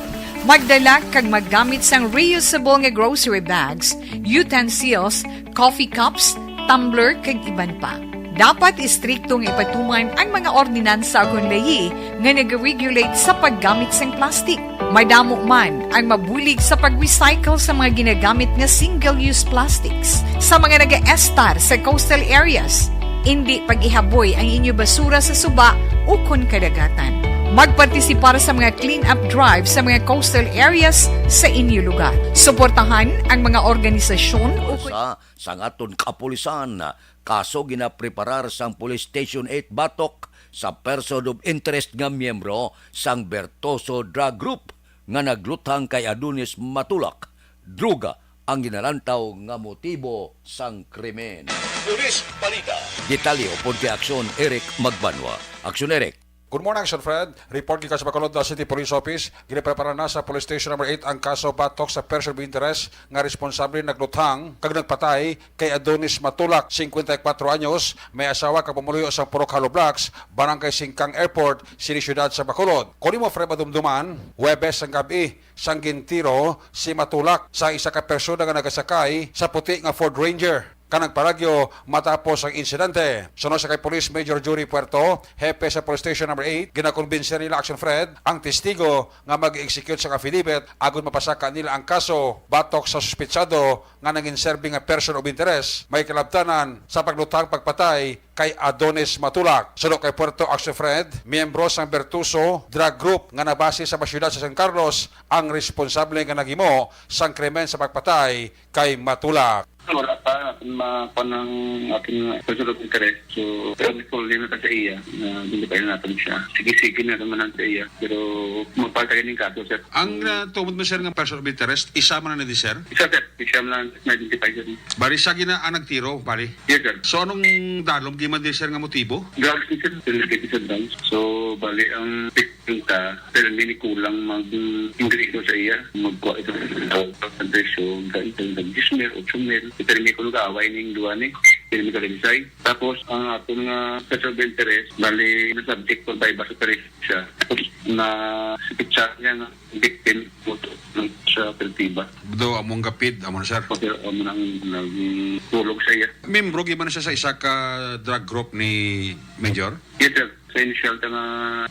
Magdala kag maggamit sang reusable nga grocery bags, utensils, coffee cups, tumbler, kag iban pa. Dapat istrikto nga ipatuman ang mga ordinansa ukon layi nga nag-regulate sa paggamit sang plastic. Madamo man ang mabulig sa pag-recycle sa mga ginagamit nga single-use plastics sa mga nagaestar sa coastal areas. Indi pag-ihaboy ang inyo basura sa suba ukon kadagatan. Magpartisipar sa mga clean-up drive sa mga coastal areas sa inyo lugar. Suportahan ang mga organisasyon ukon Sa sang aton kapulisan, kaso ginapreparar sang Police Station eight batok sa person of interest nga miyembro sang Bertoso Drug Group nga nagluthang kay Adonis Matulak. Droga ang ginalantaw nga motibo sang krimen. Pulis Balita. Detalye upod kay Aksyon Eric Magbanwa. Aksyon Eric. Good morning, Sir Fred. Report gikan sa Bacolod City Police Office. Ginaprepara na sa Police Station Number eight ang kaso batok sa person of interest nga responsable nagluthang kag nagpatay kay Adonis Matulak, singkwenta y kwatro anyos, may asawa kag pumuluyo sa Purok Hollow Blocks, Barangay Singkang Airport, City Siyudad sa Bacolod. Kon imo, Fred, madumduman, Huwebes sang gab-i, sang gintiro si Matulak sa isa ka persona nga nagasakay sa puti nga Ford Ranger kag nagparagyo matapos ang insidente. Suno sa kay Police Major Jury Puerto, hepe sa Police Station Number eight, ginakumbinsi nila, Action Fred, ang testigo nga mag-execute sa affidavit agod mapasaka nila ang kaso batok sa suspitsado nga nangin serbi nga person of interest may kalabtanan sa pagluthang pagpatay kay Adonis Matulak. Suno kay Puerto, Action Fred, miyembro sang Bertuso Drug Group nga nabase sa masyudad sa San Carlos ang responsable nga naghimo sang krimen sa pagpatay kay Matulak. Wala pa, aton ma-, pa ng ating person of interest. So, pero before, din na sa iya, na hindi pa yun natin siya. Sige-sige na naman lang sa iya. Pero magpalta yun yung kaso, sir. Ang, ah, tuod mo, sir, nga person of interest, isa man na di, sir? Isa, sir. Isa man lang na-identify, sir. Bali, siya gina-, ang nagtiro, bali? Yes, sir. So, anong dalom giman di, sir, nga motibo? Drugs, sir. Related sa drugs. So, bali, ang Yung ta, pero hindi ni kulang mag-ingreso sa iya. Magkuha ito sa presyo, sa ito, sa diyes mil, otso mil. Pero hindi ko nag-aaway ning duwa ni, hindi mi kalagisay. Tapos, ang aton nga special of interest, bali, na subject for buy-bust operation siya. Tapos, na si Pitsa niya nga victim, moto ng sa Pertiba. Do, among gapid, amo na, sir. Kasi, amo nang nagtulog sa iya. Membro, giman siya sa isa ka drug group ni Major? Yes, sir. Sa initial ta nga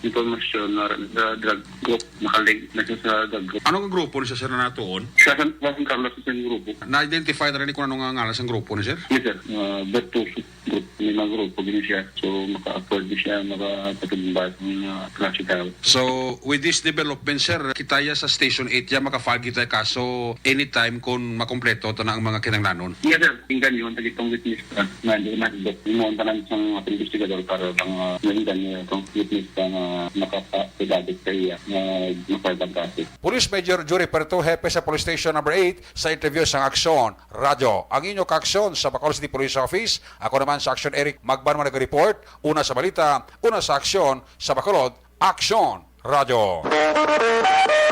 impormasyon, na, sa drug group, nakalink na siya sa drug group. Ano nga grupo ni siya, sir, na natuon? Sa San, sa San Carlos, sa isang grupo. Na-identify na rin kung ano nga ngalan sa grupo ni, sir? Yes, sir. Ah, Bertuso group. May mga grupo din siya. So, maka-afford din siya, makapatumbas ng mga klase tao. So, with this development, sir, kita ya sa Station eight ya, maka-file kita kaso anytime kung makompleto ta na ang mga kinahanglanon. Yes, sir. Tingnan niyo, ang tagitong witness ka. Nga, di na, di mo ang tanan sa mga investigador para pang, ah, nalitan niya itong witness ka nga nakapagdadit sa iya, nga mapagdagdasi. Police Major Jury Perto, hepe sa Police Station Number eight, sa interview sa Aksyon Radyo. Ang inyo kaaksyon sa Bacolod City Police Office, ako naman sa Aksyon Eric Magbanwa nag-report, una sa balita, una sa aksyon sa Bacolod, Aksyon Radyo.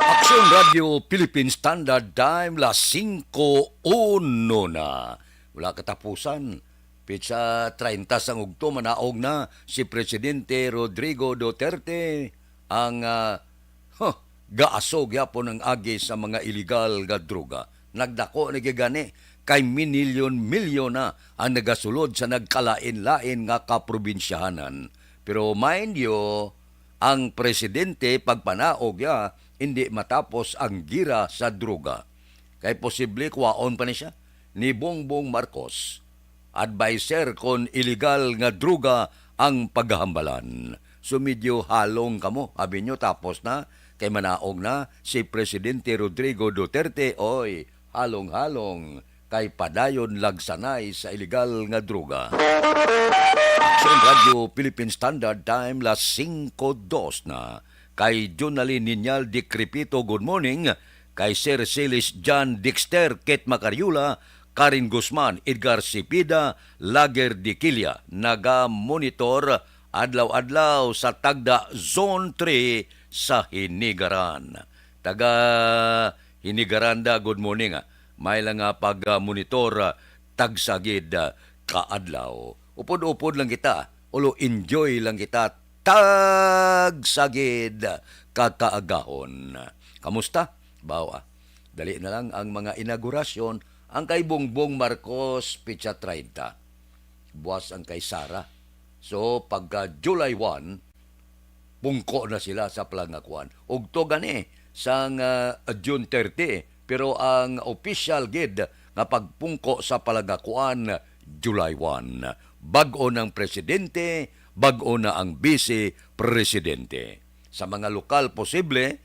Aksyon Radyo Philippine Standard Time, las singko uno na. Wala katapusan. Pitsa treinta sang ugto, manaog na si Presidente Rodrigo Duterte ang, ah, huh, gaaso gyapon ang agi sa mga iligal nga droga. Nagdako na gid gani, kay minilyon-milyon na ang nagasulod sa nagkalain-lain nga kaprobinsyahanan. Pero mind you, ang presidente pagpanaog ya, hindi matapos ang gira sa droga. Kay posible kuwaon pa ni siya ni Bongbong Marcos. Adviser kon iligal nga droga ang paghambalan. So medyo halong kamo, abi nyo, tapos na, kay manaog na si Presidente Rodrigo Duterte, oy, halong-halong. ay padayon lagsanay sa iligal nga droga. Aksyon Radio Philippine Standard Time, las singko dos na. Kay Jonalyn Niñal Decrepito, good morning. Kay Sir Silis John Dexter, Kate Macariola, Karen Guzman, Edgar Cepeda, Lager Diquilla, naga-monitor adlaw-adlaw sa Tagda Zone three sa Hinigaran. Taga Hinigaran da, good morning, ah. May lang nga pag-monitor, ah, tagsa gid, ah, ka adlaw. Upod-upod lang kita, ulo enjoy lang kita, tagsa gid ka kaagahon. Kamusta? Bawa, dali na lang ang mga inaugurasyon, ang kay Bongbong Marcos, petsa treinta. Buwas ang kay Sara. So, pagka July one, pungko na sila sa palangakuan. Ugto gani sang, ah, June thirty, pero ang official gid nga pagpungko sa palangakuan, July one. Bag-o nang presidente, bag-o na ang vice presidente. Sa mga lokal, posible,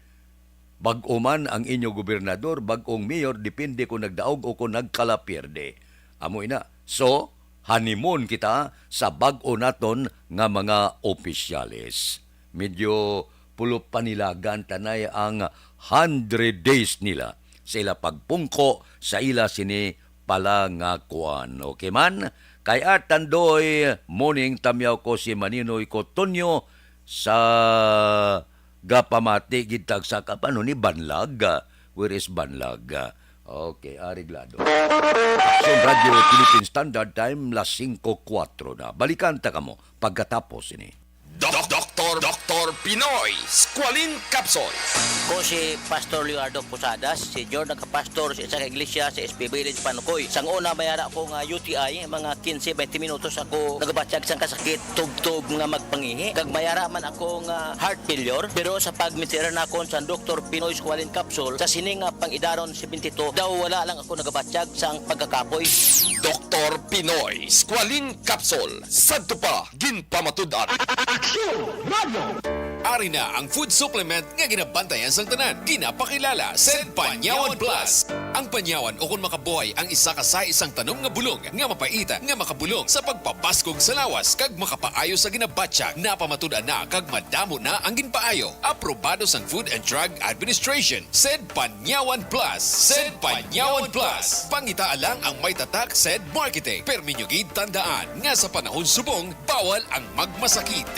bag-o man ang inyo gobernador, bag-ong mayor, depende kung nagdaog o kung nagkalapierde. Amo ina. So, honeymoon kita sa bag-o naton nga mga opisyales. Medyo pulop panilagan tanay ang hundred days nila sa ila pagpungko sa ila sini palangakuan. Okay man? Kay Art Tandoy, morning, tamyaw ko si Maninoy Cotonio sa gapamati gid tag sa kapano ni Banlag. Where is Banlag? Okay, areglado. Aksyon Radio Philippine Standard Time, las singko kuwatro na. Balikan ta kamo pagkatapos ini. Doc-, Doctor, Doctor Pinoy Squalene Capsule. Ko si Pastor Leonardo Posadas, Senior Nagapastor sa isa ka iglesia sa S P Village, Panukoy. Sang una, may ara ko nga U T I, mga quince, twenty minutos ako nagabatyag sang kasakit, tubtob nga magpangihi. Kag may ara man ako nga heart failure, pero sa pagmitiran nakon sa Doctor Pinoy Squalene Capsule, sa sini nga pang-idaron seventy-two, daw wala lang ako nagabatyag sang pagkakapoy. Doctor Pinoy Squalene Capsule, sadto pa, ginpamatud-an. Aksyon Radio! Ari na ang food supplement nga ginabantayan sang tanan. Ginapakilala sed Panyawan Plus. Ang panyawan, ukon makabuhay, ang isa ka sahi sang tanom nga bulong nga mapait nga makabulong sa pagpabaskog sa lawas kag makapaayo sa ginabatyag. Napamatud-an na kag madamo na ang ginpaayo. Aprobado sang Food and Drug Administration. Sed Panyawan Plus. Sed Panyawan Plus. Pangitaa lang ang may tatak sed marketing. Permi nyo gid tandaan nga sa panahon subong, bawal ang magmasakit.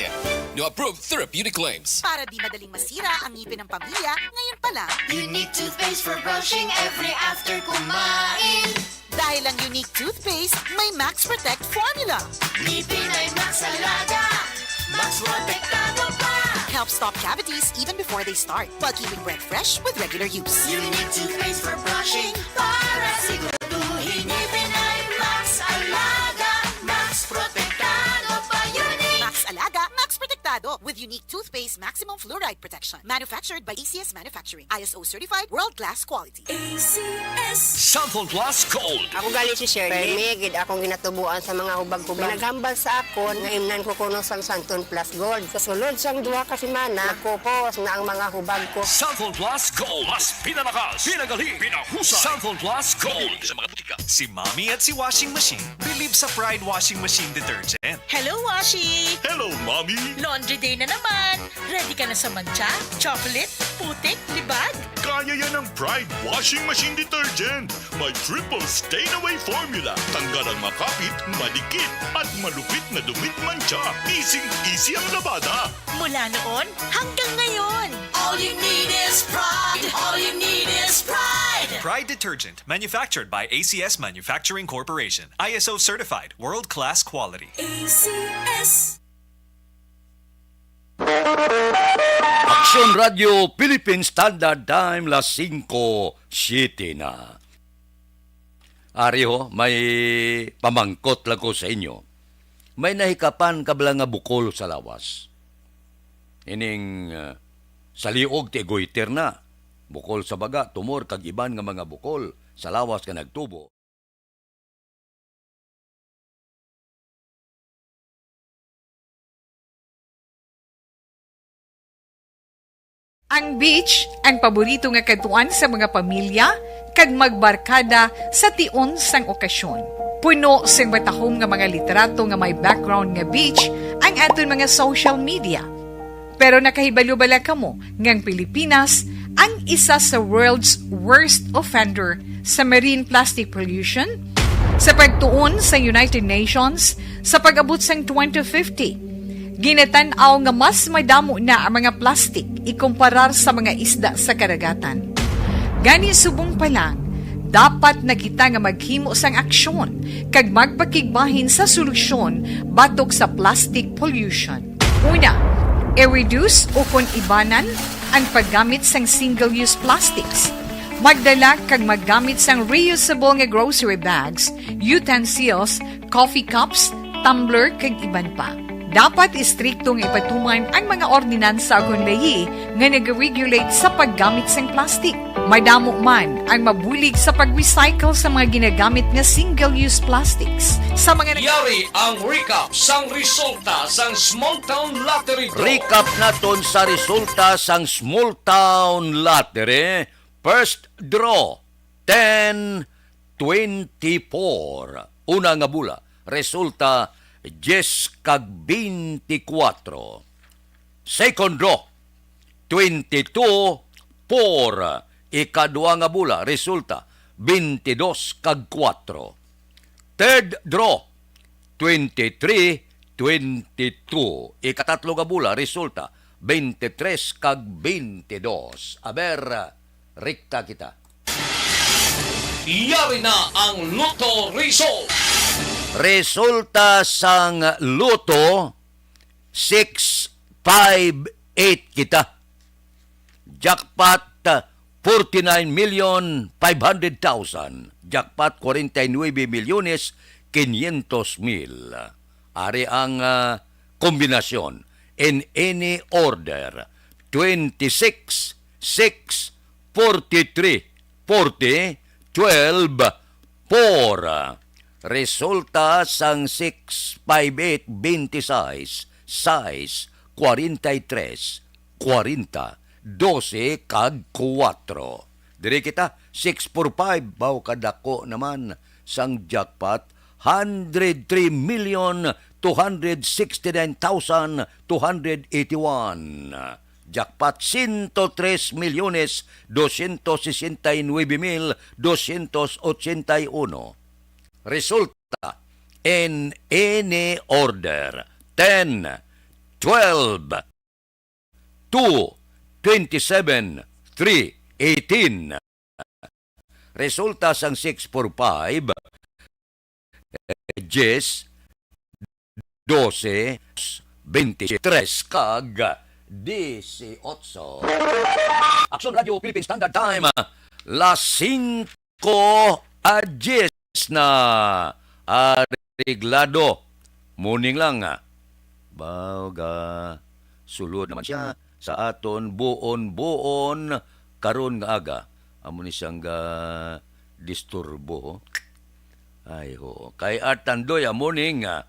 No approved therapeutic claims. Para di madaling masira ang ngipin ng pamilya, ngayon pa lang. Unique toothpaste for brushing every after kumain. Dahil ang Unique Toothpaste may Max Protect Formula. Ngipin ay Max Alaga, Max Protektado pa. Helps stop cavities even before they start, while keeping breath fresh with regular use. Unique toothpaste for brushing para siguraduhin ngipin ay Max Alaga, Max Protektado pa. Unique. Max Alaga, Max Protektado with Unique Toothpaste Maximum Fluoride Protection. Manufactured by A C S Manufacturing. I S O certified, world-class quality. A C S. Cellphone Plus Gold. Ako gali si Shirley. Permi gid akong ginatubuan sa mga hubag-hubag. May naghambal sa akon nga imnan ko kuno sang Santon Plus Gold. Sa sulod sang duha ka semana, nakupos na ang mga hubag ko. Cellphone Plus Gold. Mas pinalakas, pinagali, pinahusay. Cellphone Plus Gold. Sa mga butika. Si Mommy at si Washing Machine believe sa Pride Washing Machine Detergent. Hello, Washi! Hello, Mommy! Laundry day na naman! Ready ka na sa mantsa, chocolate, putik, libag? Kaya yan ng Pride Washing Machine Detergent. May triple stain away formula. Tanggal ang makapit, madikit, at malupit na dumi't mantsa. Easy-easy ang labada. Mula noon hanggang ngayon. All you need is Pride. All you need is Pride. Pride Detergent, manufactured by A C S Manufacturing Corporation. I S O certified, world-class quality. A C S. Aksyon Radio Philippine Standard Time, las singko siete na. Ari ho, may pamangkot lang ko sa inyo. May nahikapan ka bala nga bukol sa lawas? Ining, ah, sa liog ti goiter na. Bukol sa baga, tumor, kag iban nga mga bukol sa lawas nga nagtubo. Ang beach, ang paborito nga kadtuan sa mga pamilya, kag magbarkada sa tion sang okasyon. Puno sing matahom nga mga litrato nga may background nga beach ang aton mga social media. Pero nakahibalo bala kamo nga ang Pilipinas ang isa sa world's worst offender sa marine plastic pollution? Sa pagtuon sa United Nations, sa pag-abot sang twenty fifty, ginatan-aw nga mas madamo na ang mga plastik ikumparar sa mga isda sa karagatan. Gani, subong pa lang, dapat na kita nga maghimo sang aksyon kag magpakigbahin sa solusyon batok sa plastic pollution. Una, i-reduce o kon ibanan ang paggamit sang single-use plastics. Magdala kag maggamit sang reusable nga grocery bags, utensils, coffee cups, tumbler, kag iban pa. Dapat istrikto nga ipatuman ang mga ordinansa ukon layi nga nag-regulate sa paggamit sang plastic. Madamo man ang mabulig sa pag-recycle sa mga ginagamit nga single-use plastics. Sa mga nag- Yari ang recap sang resulta sang Small Town Lottery Draw. Recap naton sa resulta sang Small Town Lottery. First draw, ten twenty-four. Una nga bola, resulta diyes kag beintikwatro. Second draw, twenty-two four. Ikadua nga bola, resulta, bentidus kag kuwatro. Third draw, twenty-three twenty-two. Ikatatlo nga bola, resulta, bentitres kag bentidus. Aber, rekta kita. Yari na ang Lotto Result. Resulta sang Lotto, six five eight kita. Jackpot, forty-nine million five hundred thousand. Jackpot, forty-nine milyones quinientos mil. Ari ang, ah, kombinasyon. In any order, twenty-six, six, forty-three, forty, twelve, four. Resulta sang six five eight, twenty-six, sais, kwarenta y tres, kwarenta, dose, kag kuwatro. Diri kita, six four five, baw kadako naman sang jackpot, hundred three million two hundred sixty-nine thousand two hundred eighty-one. Jackpot, ciento tres milyones doscientos sesenta y nueve mil doscientos ochenta y uno. Resulta, in any order, ten, twelve, two, twenty-seven, three, eighteen. Resulta sang six four five, diyes, dose, bente tres, kag disiotso. Aksyon Radio Philippine Standard Time, las singko a diyes na. Areglado. Morning lang, ah. Baw ga sulod naman siya sa aton buon-buon karon nga aga. Amo ni siyang ga disturbo, ho. Ay, ho. Kay Art Tandoy, ah, morning, ah.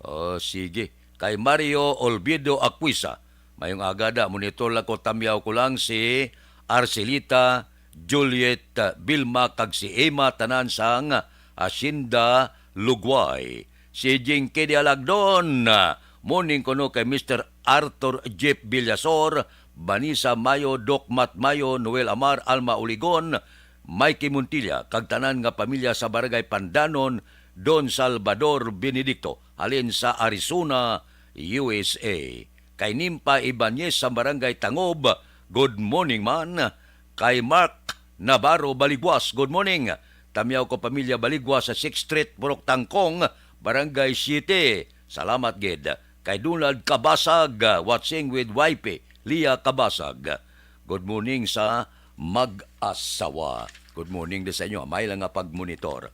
Oh, sige. Kay Mario Olvido Aquisa, mayong aga da, monitor lang ko, tamyaw ko lang si Arcelita, Juliet, ah, Vilma, kag si Emma, tanan sang Hacienda Lugway. Si Jinky Dialagdon, ah, morning kuno kay Mister Arthur Jeff Villasor, Vanessa Mayo, Doc Matt Mayo, Noel Amar, Alma Uligon, Mikey Montilla, kag tanan nga pamilya sa Barangay Pandanon, Don Salvador Benedicto, halin sa Arizona, U S A. Kay Nimpa Ibanez sa Barangay Tangob, good morning man. Kay Mark Navarro Baligwas, good morning. Tamyaw ko pamilya Baligwas sa Sixth Street, Purok Tangkong, Barangay Siete. Salamat gid. Kay Donald Kabasag, watching with wifey, Lia Kabasag. Good morning sa mag-asawa. Good morning din sa inyo. May lang nga pag-monitor.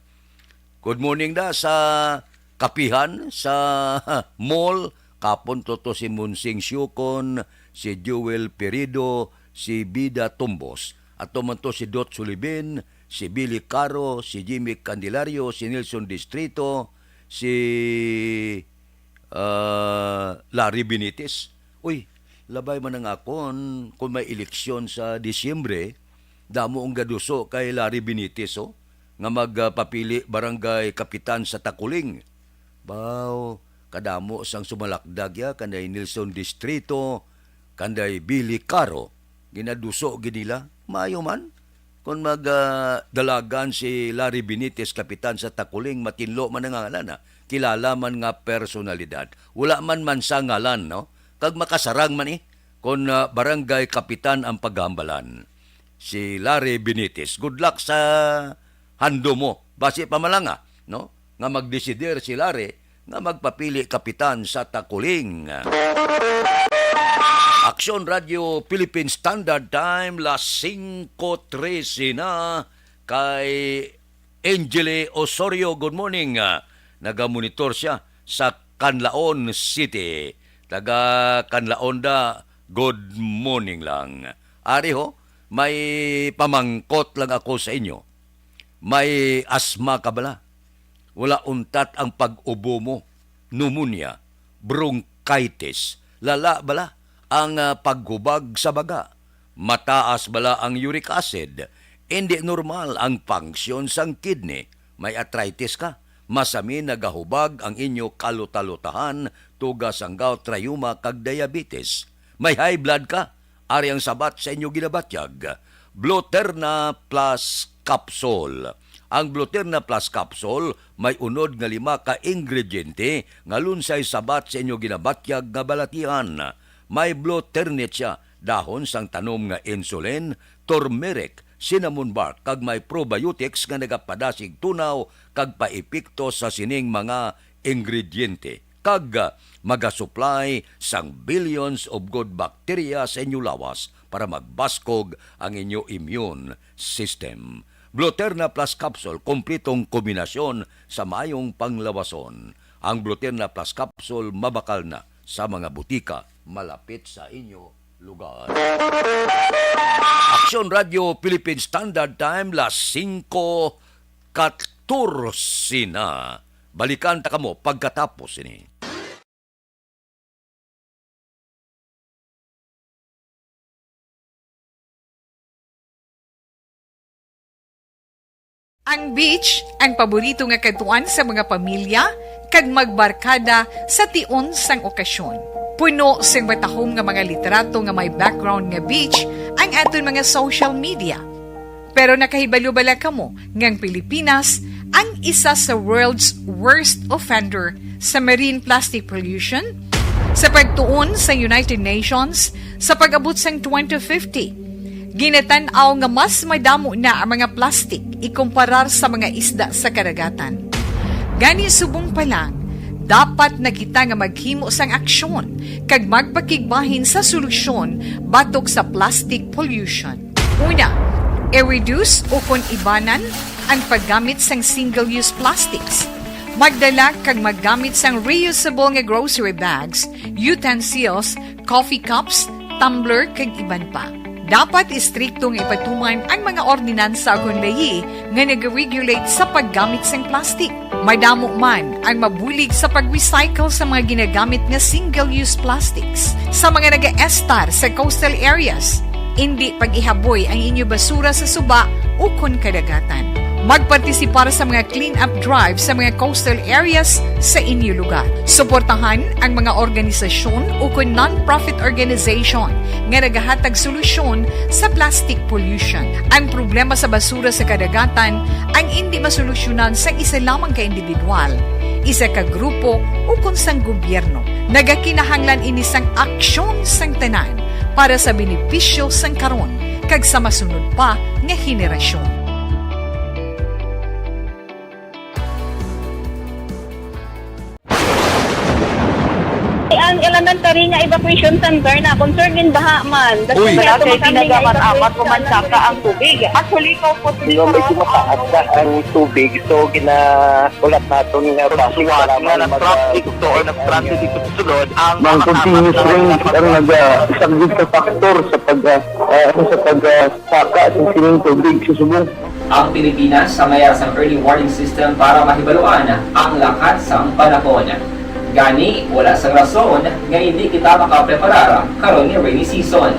Good morning da sa kapihan, sa mall. Kapon to, to si Monsing Siukon, si Joel Perido, si Bida Tumbos. Ato man to si Dot Sulibin, si Billy Caro, si Jimmy Candelario, si Nelson Distrito, si, ah, Larry Benitez. Uy, labay man ang akon kung may eleksyon sa Disyembre, Damo ang gaduso kay Larry Benitez, oh, nga magpapili barangay kapitan sa Takuling. Baw, kadamo sang sumalakdag ya, kanday Nelson Distrito, kanday Billy Caro. Ginaduso gid nila. Maayo man. Kon mag, ah, dalagan si Larry Benitez, kapitan sa Takuling, matinlo man ang ngalan, ah. Kilala man nga personalidad. Wala man man sa ngalan, no? Kag makasarang man, eh, kon, ah, barangay kapitan ang paghambalan. Si Larry Benitez. Good luck sa handom mo. Basi pa man lang, ah, no? Nga magdesider si Larry nga magpapili kapitan sa Takuling. Aksyon Radio Philippine Standard Time, las singko trese na. Kay Angeli Osorio, good morning. Ah, nagamonitor siya sa Canlaon City. Taga Canlaon da, good morning lang. Ari ho, may pamangkot lang ako sa inyo. May asma ka bala? Wala untat ang pag-ubo mo, pneumonia, bronchitis, lala bala ang, ah, paghubag sa baga, mataas bala ang uric acid, hindi normal ang function sang kidney, may arthritis ka, masami nagahubag ang inyo kalutalutahan, tuga sang gout, rayuma, kag diabetes, may high blood ka, ari ang sabat sa inyo ginabatyag, Bluterna Plus Capsule. Ang Bluterna Plus Capsule may unod nga lima ka ingrediente nga lunsay sabat sa inyo ginabatyag nga balatian. May Bluternit sia, dahon sang tanom nga insulin, turmeric, cinnamon bark, kag may probiotics nga nagapadasig tunaw kag paepekto sa sining mga ingrediente, kag, ah, magasupply sang billions of good bacteria sa inyo lawas para magbaskog ang inyo immune system. Bluterna Plus Capsule, kompletong kombinasyon sa maayong panglawason. Ang Bluterna Plus Capsule mabakal na sa mga butika malapit sa inyo lugar. Aksyon Radio Philippine Standard Time, las singko katorse na. Balikan ta kamo pagkatapos sini. Ang beach, ang paborito nga kadtuan sa mga pamilya kag magbarkada sa tion sang okasyon. Puno sing matahom nga mga litrato nga may background nga beach ang aton mga social media. Pero nakahibalo bala kamo nga ang Pilipinas ang isa sa world's worst offender sa marine plastic pollution? Sa pagtuon sa United Nations, sa pag-abot sang twenty fifty, ginatan-aw nga mas madamo na ang mga plastik ikumparar sa mga isda sa kadagatan. Gani, subong pa lang, dapat na kita nga maghimo sang aksyon kag magpakigbahin sa solusyon batok sa plastic pollution. Una, i-reduce ukon ibanan ang paggamit sang single-use plastics. Magdala kag maggamit sang reusable nga grocery bags, utensils, coffee cups, tumbler, kag iban pa. Dapat istrikto nga ipatuman ang mga ordinansa ukon layi nga nag-regulate sa paggamit sang plastic. Madamo man ang mabulig sa pag-recycle sa mga ginagamit nga single-use plastics sa mga nagaestar sa coastal areas. Indi pag-ihaboy ang inyo basura sa suba ukon kadagatan. Magpartisipar sa mga clean-up drive sa mga coastal areas sa inyo lugar. Suportahan ang mga organisasyon ukon non-profit organization nga nagahatag solusyon sa plastic pollution. Ang problema sa basura sa kadagatan ang indi masolusyonan sang isa lamang ka individual, isa ka grupo, ukon sang gobyerno. Nagakinahanglan ini sang aksyon sang tanan para sa benepisyo sang karon kag sa masunod pa nga henerasyon. Ang elementary nga evacuation center na concern din baha man. Uy. Wala kay pinagamat-amat, umansaka ang tubig. Actually, ko po, medyo mataas na ang tubig. So, gina-, ulat naton nga basi nga nag-traffic to or nag-transit dito sa sulod ang mga continuous rain ang nag-, ah, isang big factor sa pag, ah, ah, sa pag, ah, saka sa sining tubig sa subong. Ang Pilipinas sa mayar sang early warning system para mahibaluan ang lakat sang panahon. Gani, wala sang rason nga hindi kita makapreparar karon nga rainy season.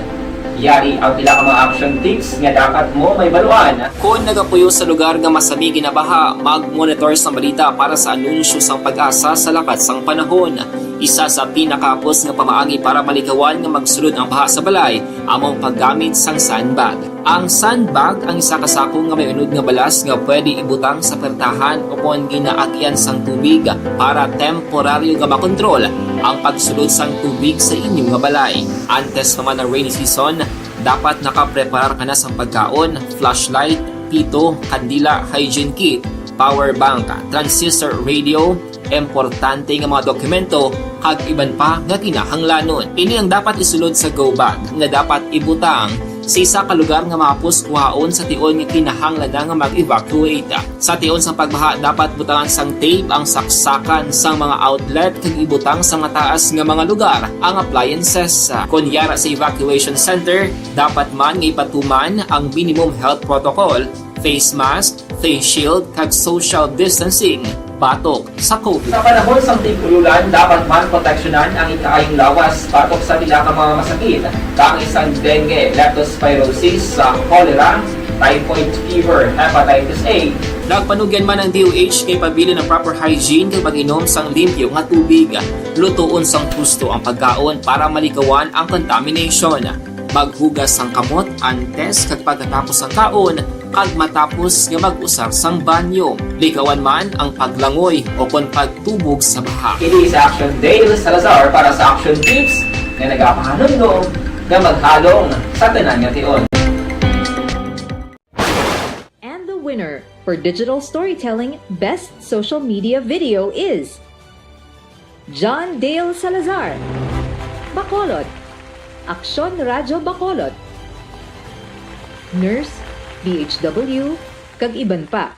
Yari ang pila ka mga action tips nga dapat mo mahibaluan. Kon nagapuyo sa lugar nga masami ginabaha, mag-monitor sang balita para sa anunsyo sang PAGASA sa lakat sang panahon. Isa sa pinakahapos nga pamaagi para malikawan nga magsulod ang baha sa balay amo ang paggamit sang sandbag. Ang sandbag ang isa ka sako nga may unod nga balas nga pwede ibutang sa pertahan ukon ginaagian sang tubig para temporaryo nga makontrol ang pagsulod sang tubig sa inyo nga balay. Antes pa man ang rainy season, dapat nakapreparar ka na sang pagkaon, flashlight, pito, kandila, hygiene kit, power bank, transistor radio, importante nga mga dokumento, kag iban pa nga kinahanglanon. Ini ang dapat isulod sa go bag nga dapat ibutang sa isa ka lugar nga mahapos kuhaon sa tion nga kinahanglan na nga mag-evacuate. Sa tion sang pagbaha, dapat butangan sang tape ang saksakan sang mga outlet kag ibutang sa mataas nga mga lugar ang appliances. Kon yara sa evacuation center, dapat man nga ipatuman ang minimum health protocol, face mask, face shield, kag social distancing batok sa COVID. Sa panahon sang tig-ululan, dapat man proteksyonan ang ikaayong lawas batok sa pila ka mga masakit, kaangay sang dengue, leptospirosis, sa cholera, typhoid fever, hepatitis A. Nagpanugyan man ang D O H kay pabilin ang proper hygiene kag pag-inom sang limpyo nga tubig. Lutoon sang husto ang pagkaon para malikawan ang contamination. Maghugas sang kamot antes kag pagkatapos sang kaon kag matapos nga mag-usar sang banyo. Likawan man ang paglangoy o kon pagtubog sa baha. Ini si Action Dale Salazar para sa Action Tips nga nagapahanumdom nga maghalong sa tanan nga tion. And the winner for digital storytelling best social media video is John Dale Salazar, Bacolod, Aksyon Radyo Bacolod, Nurse, D H W, kag iban pa.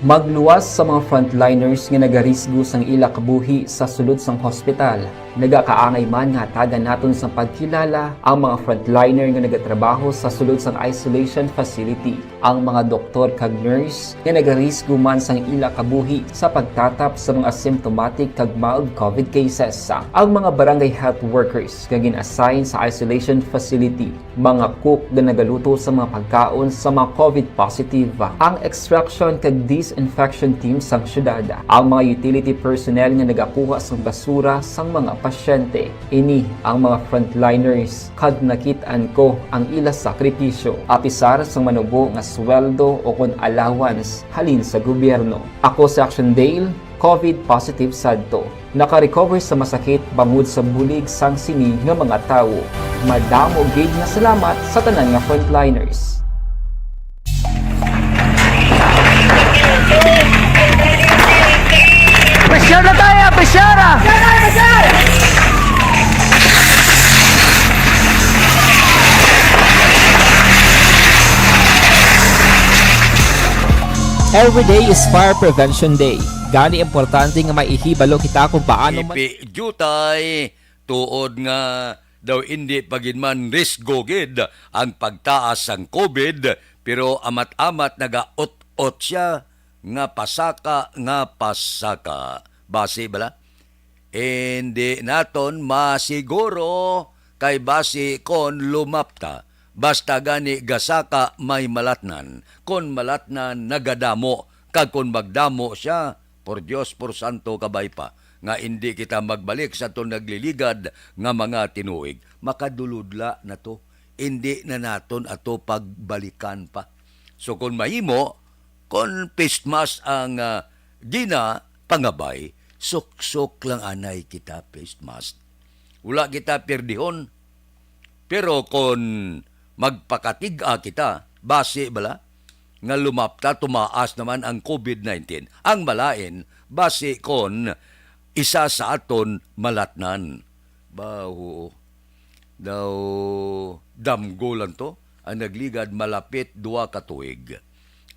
Magluwas sa mga frontliners nga nagarisgo sang ila kabuhi sa sulod sang hospital. Nagakaangay man nga hatagan naton sang pagkilala ang mga frontliner nga nagatrabaho sa sulod sang isolation facility. Ang mga doktor kag nurse nga nagarisgo man sang ila kabuhi sa pagtatap sa mga asymptomatic kag mild COVID cases. Ang mga barangay health workers nga gin-assign sa isolation facility, mga cook nga nagaluto sa mga pagkaon sa mga COVID positive, ang extraction kag disinfection team sang syudad, ang mga utility personnel nga nagakuha sang basura sang mga pasyente. Ini ang mga frontliners, kag nakit-an ko ang ila sakripisyo, apisar sang manubo nga sweldo o kon allowance halin sa gobyerno. Ako si Action Dale, COVID positive sadto. Naka-recover sa masakit bangod sa bulig sang sini nga mga tawo. Madamo gid nga salamat sa tanan nga frontliners. Pressure na tayo, pressure! Every day is Fire Prevention Day. Gani, importante nga maihibalo kita kung paano man Ipi jutay, tuod nga daw indi pa gid man risgo gid ang pagtaas sang COVID, pero amat-amat nagaot-ot siya nga pasaka, nga pasaka. Basi bala? Indi naton masiguro kay basi kon lumapta, basta gani gasaka may malatnan. Kon malatnan, nagadamo, kag kon magdamo sia, por Dios, por santo, kabay pa, nga indi kita magbalik sa aton nagliligad nga mga tinuig. Makaduludla na to. Indi na naton ato pagbalikan pa. So, kon mahimo, kon face mask ang, ah, ginapangabay, suksok lang anay kita face mask. Wala kita pirdihon. Pero kon magpakatig-a kita, basi bala nga lumapta, tumaas naman ang COVID nineteen, ang malain, basi kon isa sa aton malatnan. Ba, oo. Daw damgo lang to, ang nagligad malapit duha ka tuig.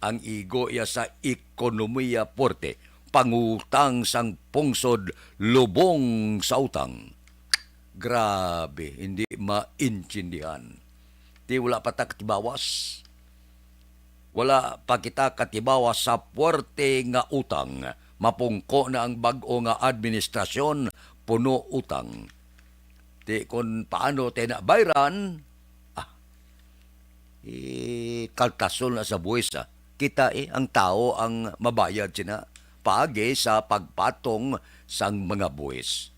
Ang igo iya sa ekonomiya puwerte, pangutang sang pungsod, lubong sa utang. Grabe, hindi maintindihan. Ti wala pa ta katibawas. Wala pa kita katibawas sa puwerte nga utang. Mapungko na ang bag-o nga administrasyon, puno utang. Ti kon paano tayo na bayran, ah, eh, kaltason na sa buwis, ah. Kita, eh, ang tao ang mabayad sina paagi sa pagpatong sang mga buwis.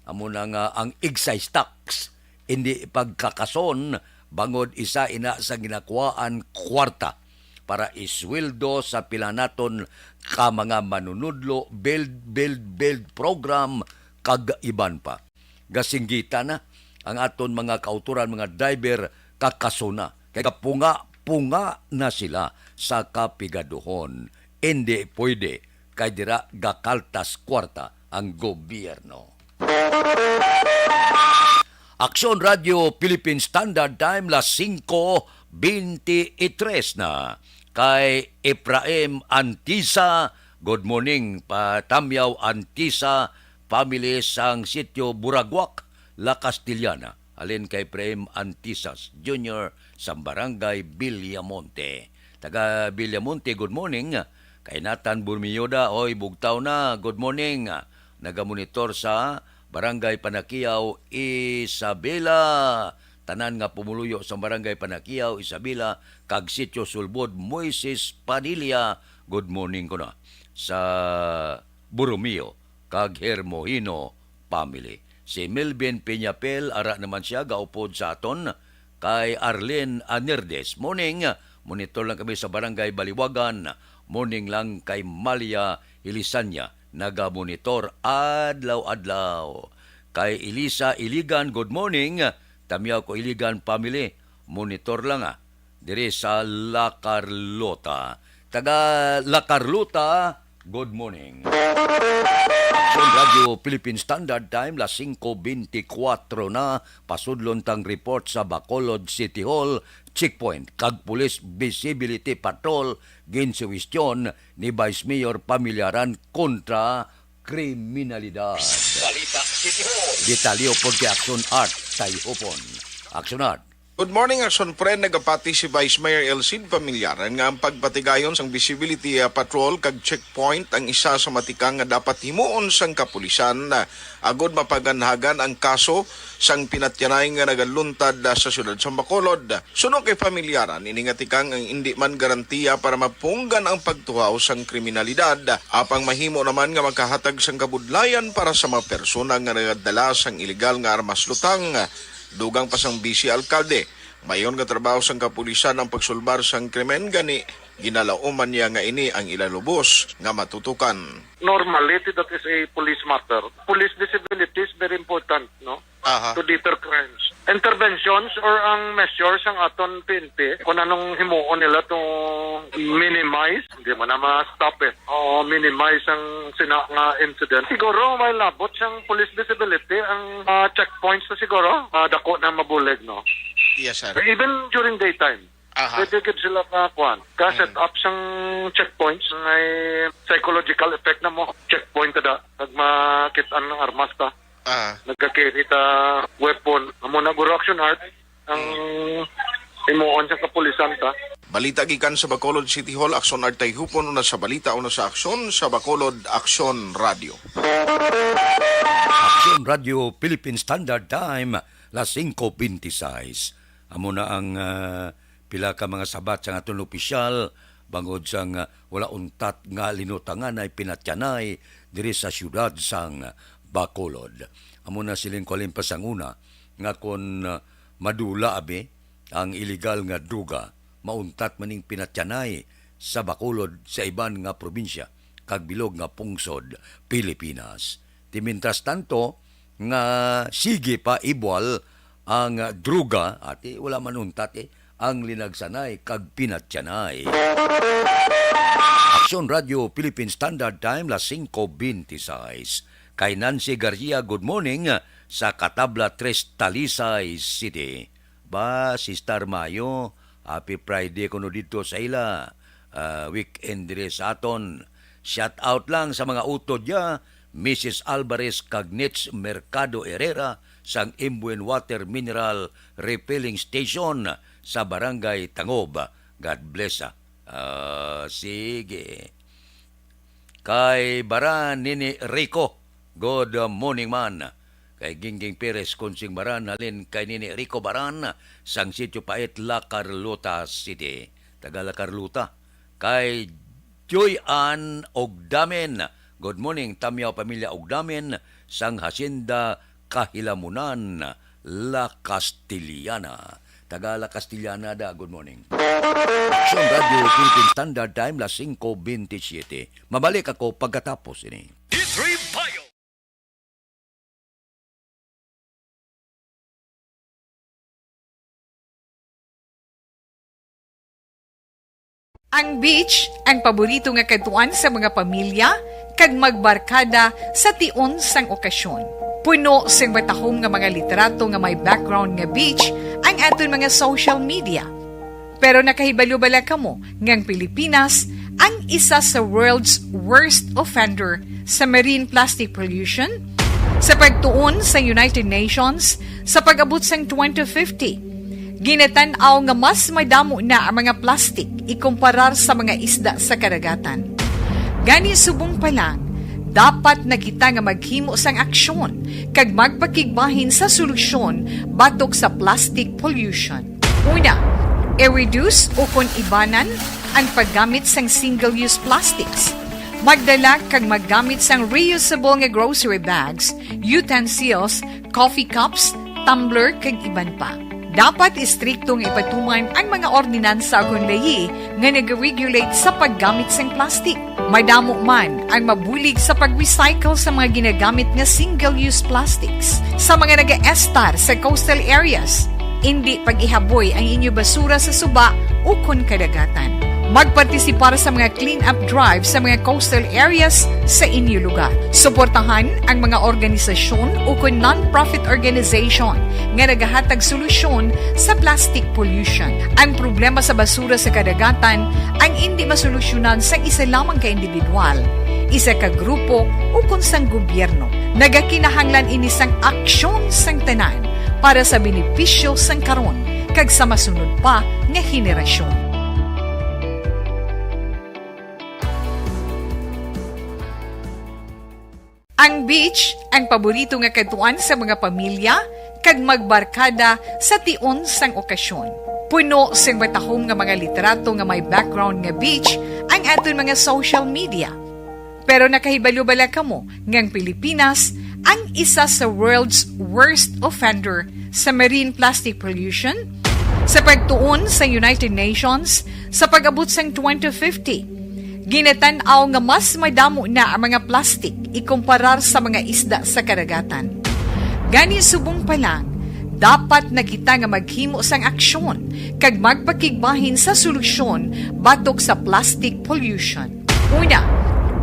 Amo na nga ang excise tax, hindi pagkakason, bangod isa ina sa ginakuhaan kwarta para isweldo sa pila naton ka mga manunudlo, build, build, build program, kag iban pa. Gasinggitan na ang aton mga kautoran, mga driver, kakasona. Kay kapunga-punga na sila sa kapigaduhon. Indi pwede, kay dira gakaltas kwarta ang gobyerno. Aksyon Radio Philippine Standard Time, las singko bente y tres na. Kay Efraim Antisa, good morning, pa Tamyaw Antisa, family sang Sitio Buraguac, La Castellana. Halin kay Efraim Antisas Junior sa Barangay Villamonte. Taga Villamonte, good morning. Kay Nathan Burmioda, oy, bugtaw na, good morning. Nagamonitor sa Barangay Panakiaw, Isabela. Tanan nga pumuluyo sa Barangay Panakiaw, Isabela, kag Sitio Sulbod, Moises Padilla, good morning ko na sa Borromeo kag Hermohino family. Si Melvin Peñapel, ara naman siya, gaupod sa aton. Kay Arlene Anerdes, morning. Monitor lang kami sa Barangay Baliwagan. Morning lang kay Malia Ilisanya, nagamonitor adlaw-adlaw. Kay Elisa Iligan, good morning. Tamyaw ko Iligan family, monitor lang, ah, diri sa La Carlota. Taga La Carlota, good morning. Aksyon Radio Philippine Standard Time, las singko bente-kwatro na, pasudlon tang report sa Bacolod City Hall checkpoint kag Police Visibility Patrol, ginsuwestyon ni Vice Mayor Pamilyaran kontra kriminalidad. Balita City Hall. Detalye pod kay Aksyon Art Tayhupon. Aksyon Art. Good morning, Aksyon Friend. Nagapati si Vice Mayor Elcid Pamilyaran nga ang pagpatigayon sang visibility, ah, patrol kag checkpoint ang isa sa matikang nga dapat himuon sang kapulisan, ah, agod mapaganhagan ang kaso sang pinatyanay nga nagaluntad, ah, sa siyudad sang Bacolod. Suno kay Pamilyaran, ini nga tikang ang indi man garantiya para mapunggan ang pagtuhaw sang kriminalidad, apang mahimo naman nga makahatag sang kabudlayan para sa mga persona nga nagadala sang iligal nga armas lutang. Dugang pa sang Vice Alkalde, mayon nga trabaho sang kapulisan ang pagsulbar sang krimen, gani ginalauman niya nga ini ang ila lubos nga matutukan. Normally, that is a police matter. Police visibility is very important, no? Aha. To deter crimes. Interventions or ang measures sang aton P N P, kung anong himuon nila to minimize, hindi mo na ma-stop it. O minimize ang sina nga incident. Siguro may labot sang police visibility ang, ah, checkpoints na siguro, ah, dako na mabulig, no? Yes, sir. Even during daytime. Aha. Pwede gid sila ka, kuan, ka set Mm. up sang checkpoints, may psychological effect na mo. Checkpoint ta da, pag makit-an ng armas ta. Ah. Nagka-carry ta weapon. Amo na guro, Action Art, ang Mm. himuon sa kapulisan ta. Balita gikan sa Bacolod City Hall, Action Art Tayhupon, una sa balita, una sa aksyon, sa Bacolod, Aksyon Radio. Aksyon Radio, Philippine Standard Time, las singko bente-sais. Amo na ang, ah, pila ka mga sabat sang aton opisyal bangod sang, ah, wala untat nga linutanganay pinatyanay diri sa siyudad sang Bacolod. Amo na siling ko halin pa sang una nga kon, ah, madula abi ang iligal nga droga, mauntat man ning pinatyanay sa Bacolod sa iban nga probinsya kag bilog nga pungsod Pilipinas. Ti mientras tanto, nga sige pa ibual ang droga, ati wala man untat, eh, ang linagsanay kag pinatyanay. Aksyon Radio Philippine Standard Time, las singko bente-sais. Kay Nancy Garcia, good morning, sa Katabla Tres, Talisay City. Ba, Sister Mayo, happy Friday kuno didto sa ila. Ah, weekend diri sa aton. Shout out lang sa mga utod niya, Missus Alvarez kag Nits Mercado Herrera sang Imbuen Water Mineral Refilling Station sa Barangay Tangob. God bless, ah. Ah, sige. Kay Baran Nini Rico, good morning man. Kay Gingging Perez, Consing Baran, halin kay Nini Rico Baran, sang Sitio Pait, La Carlota City. Taga La Carlota. Kay Joy Ann Ogdamen, good morning, Tamyaw Pamilya Ogdamen, sang Hacienda Kahilamunan, La Castellana. Taga La Castellana da, good morning. Action Radio Philippine Standard Time, las singko bentisiete. Mabalik ako pagkatapos ini. D three Bio. Ang beach, ang paborito nga kadtuan sa mga pamilya, kag magbarkada sa tion sang okasyon. Puno sing matahom nga mga litrato nga may background nga beach ang aton mga social media. Pero nakahibalo bala kamo nga ang Pilipinas ang isa sa world's worst offender sa marine plastic pollution? Sa pagtuon sa United Nations, sa pag-abot sang twenty fifty, ginatan-aw nga mas madamo na ang mga plastic ikumparar sa mga isda sa kadagatan. Gani, subong pa lang, dapat na kita nga maghimo sang aksyon kag magpakigbahin sa solusyon batok sa plastic pollution. Una, i-reduce ukon ibanan ang paggamit sang single-use plastics. Magdala kag maggamit sang reusable nga grocery bags, utensils, coffee cups, tumbler, kag iban pa. Dapat istrikto nga ipatuman ang mga ordinansa ukon layi nga nag-regulate sa paggamit sang plastic. Madamo man ang mabulig sa pag-recycle sa mga ginagamit nga single-use plastics. Sa mga nagaestar sa coastal areas, indi pag-ihaboy ang inyo basura sa suba ukon kadagatan. Magpartisipar sa mga clean-up drive sa mga coastal areas sa inyo lugar. Suportahan ang mga organisasyon ukon non-profit organization nga nagahatag solusyon sa plastic pollution. Ang problema sa basura sa kadagatan ang indi masolusyonan sang isa lamang ka individual, isa ka grupo, ukon sang gobyerno. Nagakinahanglan ini sang aksyon sang tanan para sa benepisyo sang karon kag sa masunod pa nga henerasyon. Ang beach, ang paborito nga kadtuan sa mga pamilya kag magbarkada sa tion sang okasyon. Puno sing matahom nga mga litrato nga may background nga beach ang aton mga social media. Pero nakahibalo bala kamo nga ang Pilipinas ang isa sa world's worst offender sa marine plastic pollution? Sa pagtuon sa United Nations, sa pag-abot sang twenty fifty, ginatan-aw nga mas madamo na ang mga plastic ikumparar sa mga isda sa kadagatan. Gani, subong pa lang, dapat na kita nga maghimo sang aksyon kag magpakigbahin sa solusyon batok sa plastic pollution. Una,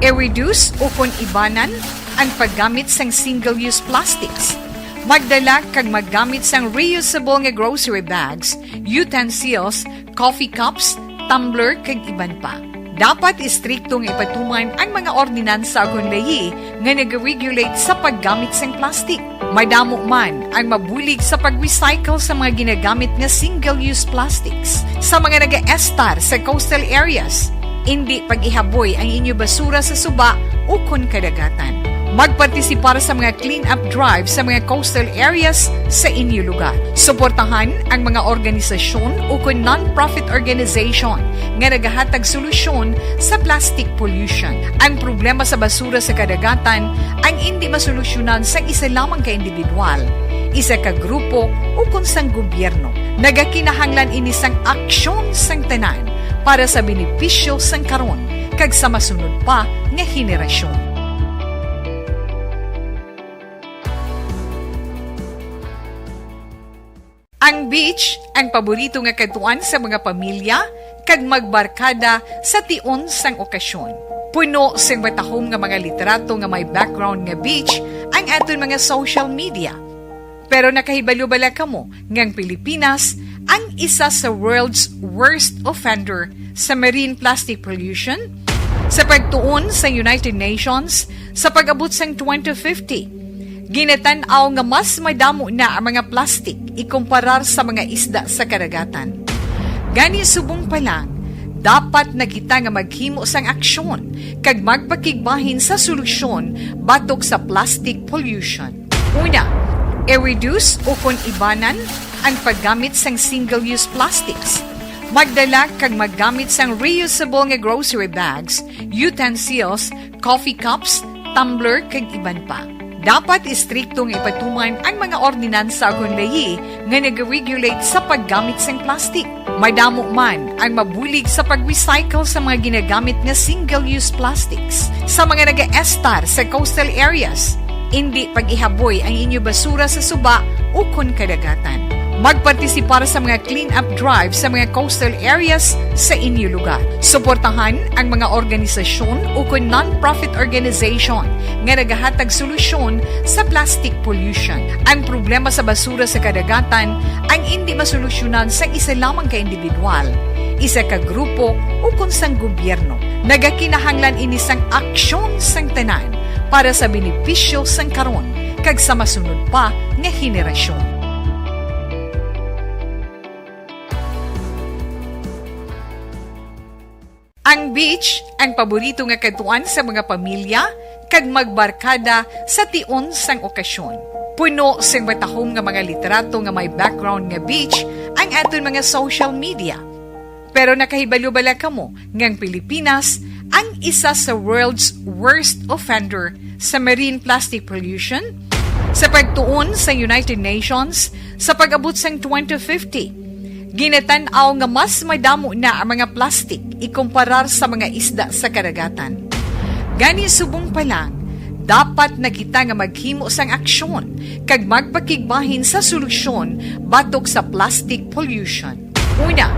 i-reduce ukon ibanan ang paggamit sang single-use plastics. Magdala kag maggamit sang reusable nga grocery bags, utensils, coffee cups, tumbler, kag iban pa. Dapat istrikto nga ipatuman ang mga ordinansa ukon layi nga nag-regulate sa paggamit sang plastic. Madamo man ang mabulig sa pag-recycle sa mga ginagamit nga single-use plastics. Sa mga nagaestar sa coastal areas, indi pag-ihaboy ang inyo basura sa suba ukon kadagatan. Magpartisipar sa mga clean-up drive sa mga coastal areas sa inyo lugar. Suportahan ang mga organisasyon ukon non-profit organization nga nagahatag solusyon sa plastic pollution. Ang problema sa basura sa kadagatan ang indi masolusyonan sang isa lamang ka individual, isa ka grupo, ukon sang gobyerno. Nagakinahanglan ini sang aksyon sang tanan para sa benepisyo sang karon kag sa masunod pa nga henerasyon. Ang beach, ang paborito nga kadtuan sa mga pamilya kag magbarkada sa tion sang okasyon. Puno sing matahom nga mga litrato nga may background nga beach ang aton mga social media. Pero nakahibalo bala kamo nga ang Pilipinas ang isa sa world's worst offender sa marine plastic pollution? Sa pagtuon sa United Nations, sa pag-abot sang twenty fifty, ginatan-aw nga mas madamo na ang mga plastic ikumparar sa mga isda sa kadagatan. Gani, subong pa lang, dapat na kita nga maghimo sang aksyon kag magpakigbahin sa solusyon batok sa plastic pollution. Una, I-reduce ukon ibanan ang paggamit sang single-use plastics. Magdala kag maggamit sang reusable nga grocery bags, utensils, coffee cups, tumbler, kag iban pa. Dapat istrikto nga ipatuman ang mga ordinansa ukon layi nga nag-regulate sa paggamit sang plastic. Madamo man ang mabulig sa pag-recycle sa mga ginagamit nga single-use plastics. Sa mga nagaestar sa coastal areas, indi pag-ihaboy ang inyo basura sa suba ukon kadagatan. Magpartisipar sa mga clean-up drive sa mga coastal areas sa inyo lugar. Suportahan ang mga organisasyon ukon non-profit organization nga nagahatag solusyon sa plastic pollution. Ang problema sa basura sa kadagatan ang indi masolusyonan sang isa lamang ka individual, isa ka grupo, ukon sang gobyerno. Nagakinahanglan ini sang aksyon sang tanan para sa benepisyo sang karon kag sa masunod pa nga henerasyon. Ang beach ang paborito nga kadtuan sa mga pamilya kag magbarkada sa tion sang okasyon. Puno sing matahom nga mga litrato nga may background nga beach ang aton mga social media. Pero nakahibalo bala kamo nga ang Pilipinas ang isa sa world's worst offender sa marine plastic pollution? Sa pagtuon sa United Nations, sa pag-abot sang twenty fifty, ginatan-aw nga mas madamo na ang mga plastik ikumparar sa mga isda sa kadagatan. Gani, subong pa lang, dapat na kita nga maghimo sang aksyon kag magpakigbahin sa solusyon batok sa plastic pollution. Una,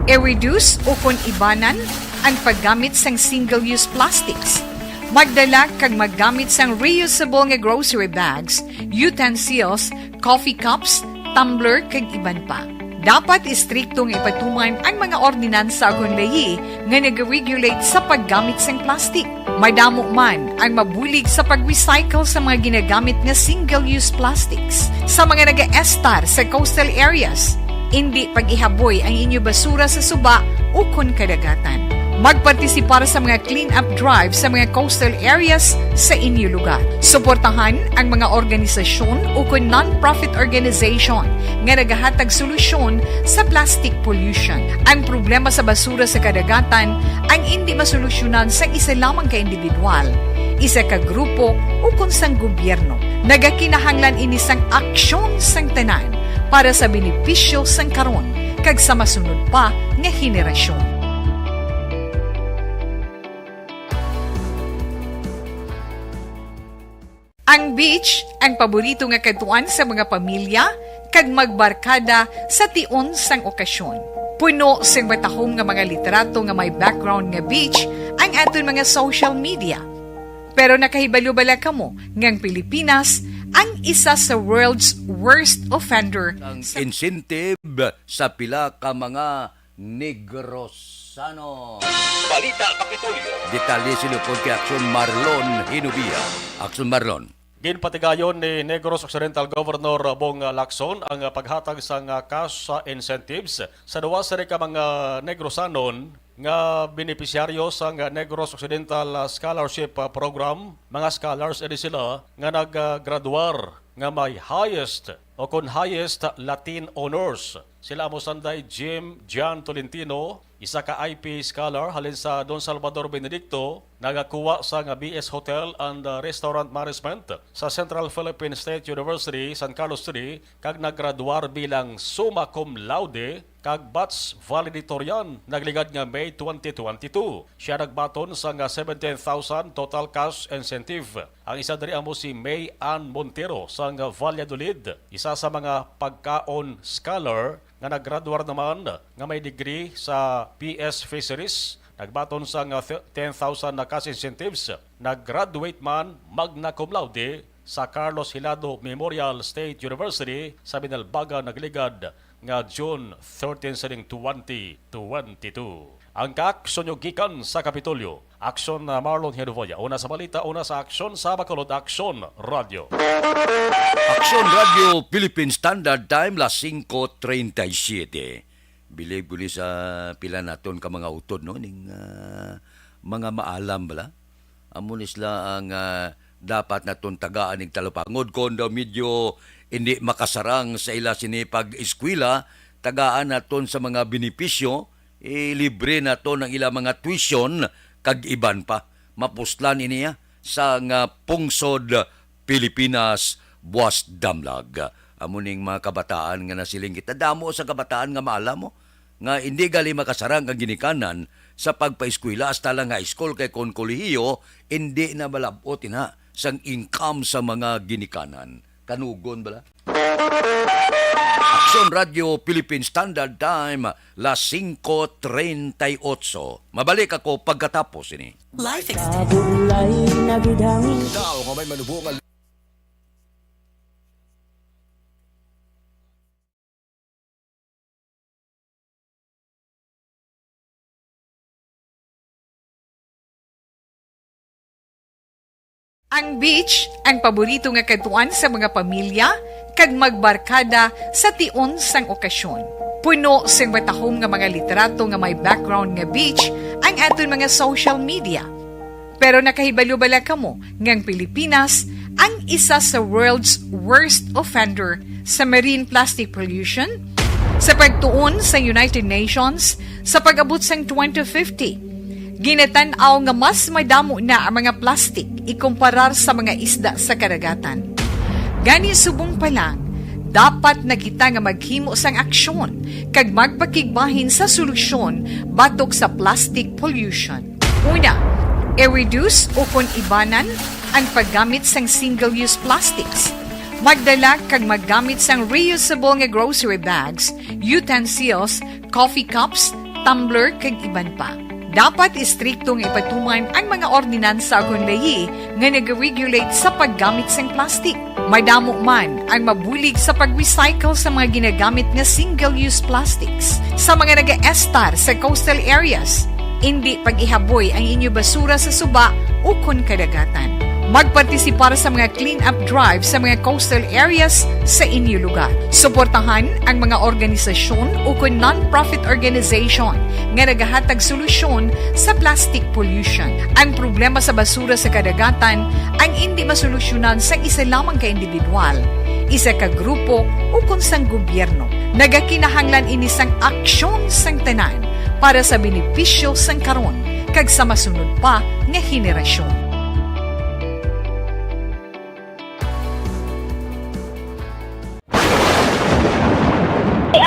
i-reduce ukon ibanan ang paggamit sang single-use plastics. Magdala kag maggamit sang reusable nga grocery bags, utensils, coffee cups, tumbler, kag iban pa. Dapat istrikto nga ipatuman ang mga ordinansa ukon layi nga nag-regulate sa paggamit sang plastic. Madamo man ang mabulig sa pag-recycle sa mga ginagamit nga single-use plastics. Sa mga nagaestar sa coastal areas, indi pag-ihaboy ang inyo basura sa suba ukon kadagatan. Magpartisipar sa mga clean-up drive sa mga coastal areas sa inyo lugar. Suportahan ang mga organisasyon ukon non-profit organization nga nagahatag solusyon sa plastic pollution. Ang problema sa basura sa kadagatan ang indi masolusyonan sa isa lamang ka individual, isa ka grupo, ukon sang gobyerno. Nagakinahanglan ini sang aksyon sang tanan para sa benepisyo sang karon kag sa masunod pa nga henerasyon. Ang beach ang paborito nga kadtuan sa mga pamilya kag magbarkada sa tion sang okasyon. Puno sing matahom nga mga litrato nga may background nga beach ang aton mga social media. Pero nakahibalo bala kamo nga ang Pilipinas ang isa sa world's worst offender? Ang incentive sa pila ka mga Negrosanon. Balita Kapitolyo. Detalye sa lupon kay Aksyon Marlon Hinubia. Aksyon Marlon. Ginpatigayon ni Negros Occidental Governor Bong Lacson ang paghatag sang cash incentives sa duha sini ka mga Negrosanon nga benepisyaryo sang Negros Occidental Scholarship Program. Mga scholars ini sila nga naggraduar nga may highest o kon highest Latin honors. Sila amo sanday Jim John Tolentino, isa ka I P scholar halin sa Don Salvador Benedicto, nagakuha sang B S Hotel and, uh, Restaurant Management sa Central Philippine State University, San Carlos City, kag naggraduar bilang summa cum laude kag batch valedictorian nagligad nga May twenty twenty-two. Siya nagbaton sang seventeen thousand total cash incentive. Ang isa diri amo si May Ann Montero sang Valladolid, isa sa mga pagkaon scholar nga naggraduar naman nga may degree sa P S Fisheries. Nagbaton sang, uh, th-, ten thousand na cash incentives. Nag-graduate man magna cum laude sa Carlos Hilado Memorial State University sa Binalbagan nagligad nga June thirteen sining twenty twenty-two. Ang kaaksyon nyo gikan sa Kapitolyo. Aksyon na Marlon Hinuvoya. Una sa balita, una sa aksyon sa Bacolod, Aksyon Radio. Aksyon Radio Philippine Standard Time, las singko treinta y siete. Bilib ko ni sa pila naton ka mga utod, no? Ning, ah, mga maalam bala. Amo ni sila ang, ah, dapat naton tagaan ning talupangod kon daw medyo indi makasarang sa ila sini pag-eskwela, tagaan naton sa mga benepisyo, ilibre naton ang ila mga tuition, kag iban pa. Mapuslan ini, ah, sa nga pungsod Pilipinas, Buas Damlag. Amo ning mga kabataan nga nasiling kita. Damo sa kabataan nga maalam mo nga indi gali makasarang ang ginikanan sa pagpaeskwela hasta lang high school, kay kon kolehiyo, indi na malab-ot ina sang income sa mga ginikanan. Kanugon bala. Aksyon Radio Philippine Standard Time, las singko treinta y ocho. Mabalik ako pagkatapos ini. Life extended. Kabulay na gid ang Tao nga may manubo nga Ang beach, ang paborito nga kadtuan sa mga pamilya kag magbarkada sa tion sang okasyon. Puno sing matahom nga mga litrato nga may background nga beach ang aton mga social media. Pero nakahibalo bala kamo nga ang Pilipinas ang isa sa world's worst offender sa marine plastic pollution? Sa pagtuon sa United Nations, sa pag-abot sang twenty fifty, ginatan-aw nga mas madamo na ang mga plastic ikumparar sa mga isda sa kadagatan. Gani, subong pa lang, dapat na kita nga maghimo sang aksyon kag magpakigbahin sa solusyon batok sa plastic pollution. Una, i-reduce ukon ibanan ang paggamit sang single-use plastics. Magdala kag maggamit sang reusable nga grocery bags, utensils, coffee cups, tumbler, kag iban pa. Dapat istrikto nga ipatuman ang mga ordinansa ukon layi nga nag-regulate sa paggamit sang plastic. Madamo man ang mabulig sa pag-recycle sa mga ginagamit nga single-use plastics. Sa mga nagaestar sa coastal areas, indi pag-ihaboy ang inyo basura sa suba ukon kadagatan. Magpartisipar sa mga clean-up drive sa mga coastal areas sa inyo lugar. Suportahan ang mga organisasyon ukon non-profit organization nga nagahatag solusyon sa plastic pollution. Ang problema sa basura sa kadagatan ang indi masolusyonan sang isa lamang ka individual, isa ka grupo, ukon sang gobyerno. Nagakinahanglan ini sang aksyon sang tanan para sa benepisyo sang karon kag sa masunod pa nga henerasyon.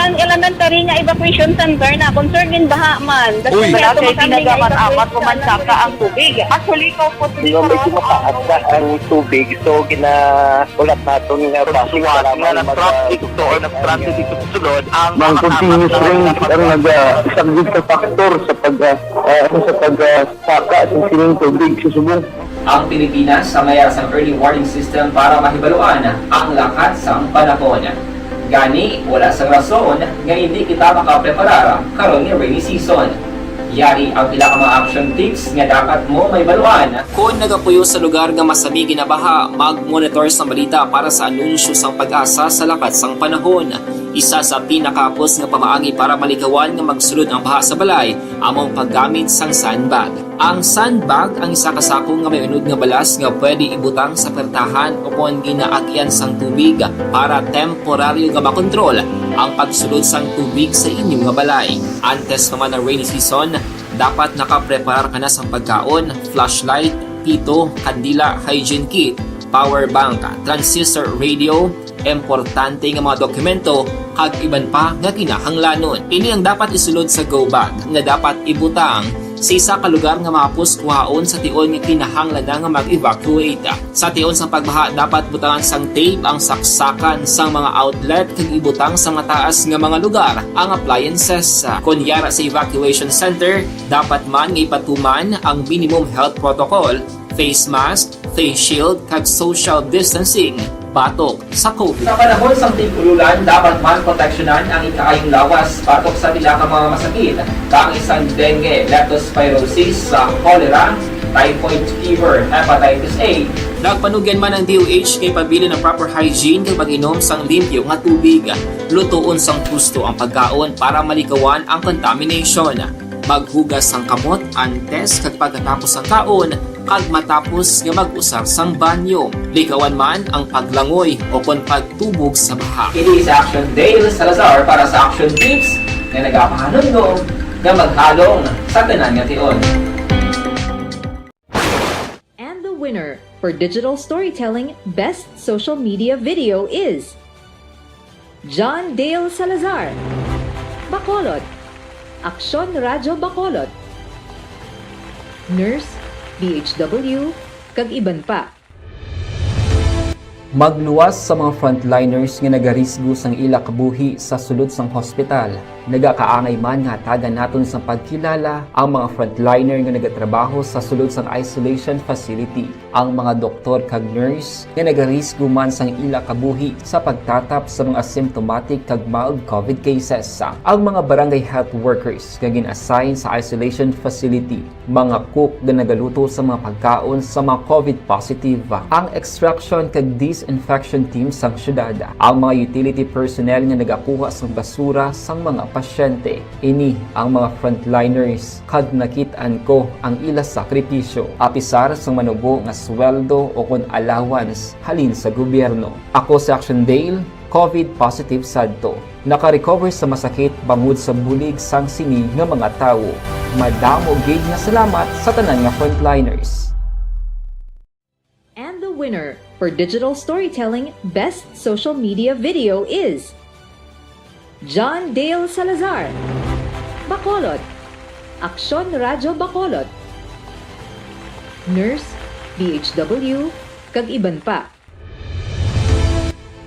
Ang elementary nga evacuation center na concern in baha man. Uy. Wala kay ginagamat-amat ko man saka ang tubig. Actually, ko po Di ba, medyo mataas na ang tubig, so ginahulat naton nga base para nga mag-, nag-traffic to or nag-transit dito sa sulod ang Ang mga continuous kasama rain ang naga-, isang big factor sa pag, ah, ah, sa pag, ah, saka sa sining tubig sa subong. Ang Pilipinas sa mayara sang early warning system para mahibaluan ang lakat sang panahon. Gani, wala sang rason nga indi kita makapreparar karon nga rainy season. Yari ang pila ka mga action tips nga dapat mo mahibaluan. Kon nagapuyo sa lugar nga masami ginabaha, mag-monitor sang balita para sa anunsyo sang PAGASA sa lakat sang panahon. Isa sa pinakahapos nga pamaagi para malikawan nga magsulod ang baha sa balay amo ang paggamit sang sandbag. Ang sandbag ang isa ka sako nga may unod nga balas nga pwede ibutang sa pertahan ukon ginaagyan sang tubig para temporaryo nga makontrol ang pagsulod sang tubig sa inyo nga balay. Antes pa man ang rainy season, dapat nakapreparar ka na sang pagkaon, flashlight, pito, kandila, hygiene kit, power bank, transistor radio, importante nga mga dokumento, kag iban pa nga kinahanglanon. Ini ang dapat isulod sa go bag nga dapat ibutang sa isa ka lugar nga mahapos kuhaon sa tion nga kinahanglan na nga mag-evacuate. Sa tion sang pagbaha, dapat butangan sang tape ang saksakan sang mga outlet kag ibutang sa mataas nga mga lugar ang appliances. Kon yara sa evacuation center, dapat man nga ipatuman ang minimum health protocol, face mask, face shield, kag social distancing batok sa COVID. Sa panahon sang tig-ululan, dapat man proteksyonan ang ikaayong lawas batok sa pila ka mga masakit, kaangay sang dengue, leptospirosis, sa cholera, typhoid fever, hepatitis A. Nagpanugyan man ang D O H nga ipabilin ang proper hygiene kag pag-inom sang limpyo nga tubig. Lutoon sang husto ang pagkaon para malikawan ang contamination. Maghugas sang kamot antes kag pagkatapos sang kaon, Kag matapos nga mag-usar sang banyo, likawan man ang paglangoy o kon pagtubog sa baha. Ini si Action Dale Salazar para sa Action Tips nga nagapahanumdom nga maghalong sa tanan nga tion. And the winner for digital storytelling best social media video is John Dale Salazar, Bacolod, Aksyon Radyo Bacolod, Nurse, D H W, kag iban pa. Magluwas sa mga frontliners nga nagarisgo sang ila kabuhi sa sulod sang hospital. Nagakaangay man nga hatagan naton sang pagkilala ang mga frontliner nga nagatrabaho sa sulod sang isolation facility, ang mga doktor kag nurse nga nagarisgo man sang ila kabuhi sa pagtatap sa mga asymptomatic kag mild COVID cases, ang mga barangay health workers nga gin-assign sa isolation facility, mga cook nga nagaluto sa mga pagkaon sa mga COVID positive, ang extraction kag disinfection team sang syudad, ang mga utility personnel nga nagakuha sang basura sang mga pasyente. Ini ang mga frontliners, kag nakit-an ko ang ila sakripisyo, apisar sang manubo nga sweldo o kon allowance halin sa gobyerno. Ako si Action Dale, COVID positive sadto. Naka-recover sa masakit bangod sa bulig sang sini nga mga tawo. Madamo gid nga salamat sa tanan nga frontliners. And the winner for digital storytelling best social media video is John Dale Salazar, Bacolod, Aksyon Radyo Bacolod, Nurse, D H W, kag iban pa.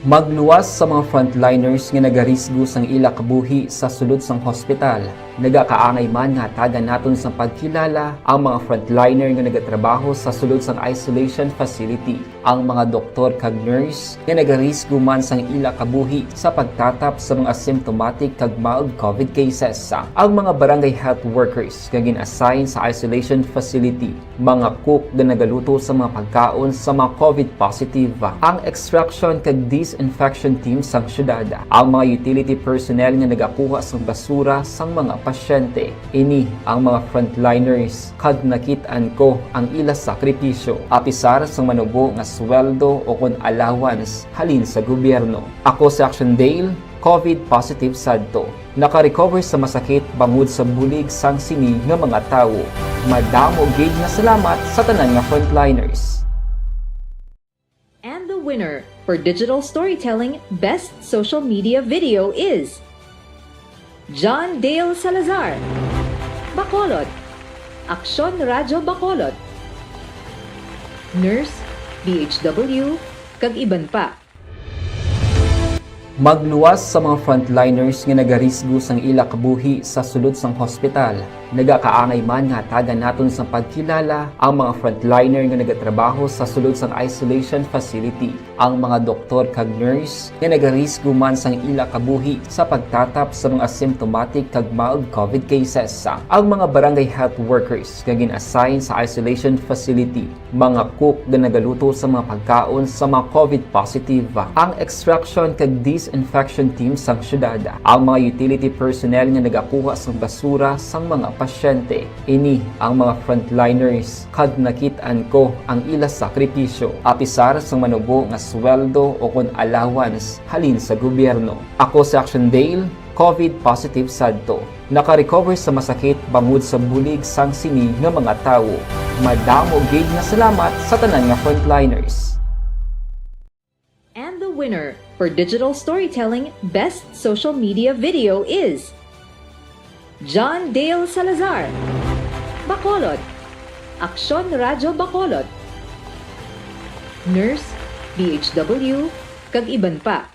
Magluwas sa mga frontliners nga nagarisgo sang ila kabuhi sa sulod sang hospital. Nagakaangay man nga hatagan naton sang pagkilala ang mga frontliner nga nagatrabaho sa sulod sang isolation facility, ang mga doktor kag nurse nga nagarisgo man sang ila kabuhi sa pagtatap sa mga asymptomatic kag mild COVID cases, ang mga barangay health workers nga gin-assign sa isolation facility, mga cook nga nagaluto sa mga pagkaon sa mga COVID positive, ang extraction kag disinfection team sang syudad, ang mga utility personnel nga nagakuha sang basura sang mga pasyente. Ini ang mga frontliners, kag nakit-an ko ang ila sakripisyo, apisar sang manubo nga sweldo o kon allowance halin sa gobyerno. Ako si Action Dale, COVID positive sadto. Naka-recover sa masakit bangod sa bulig sang sini nga mga tawo. Madamo gid nga salamat sa tanan nga frontliners. And the winner for digital storytelling best social media video is John Dale Salazar, Bacolod, Aksyon Radyo Bacolod, Nurse, D H W, kag iban pa. Magluwas sa mga frontliners nga nagarisgo sang ila kabuhi sa sulod sang hospital. Nagakaangay man nga hatagan naton sang pagkilala ang mga frontliner nga nagatrabaho sa sulod sang isolation facility, ang mga doktor kag nurse nga nagarisgo man sang ila kabuhi sa pagtatap sa mga asymptomatic kag mild COVID cases, ang mga barangay health workers nga gin-assign sa isolation facility, mga cook nga nagaluto sa mga pagkaon sa mga COVID positive, ang extraction kag disinfection team sang syudad, ang mga utility personnel nga nagakuha sang basura sang mga pasyente. Ini ang mga frontliners, kag nakit-an ko ang ila sakripisyo, apisar sang manubo nga sweldo o kon allowance halin sa gobyerno. Ako si Action Dale, COVID positive sadto. Naka-recover sa masakit bangod sa bulig sang sini nga mga tawo. Madamo gid nga salamat sa tanan nga frontliners. And the winner for digital storytelling best social media video is John Dale Salazar, Bacolod, Aksyon Radyo Bacolod, Nurse, D H W, kag iban pa.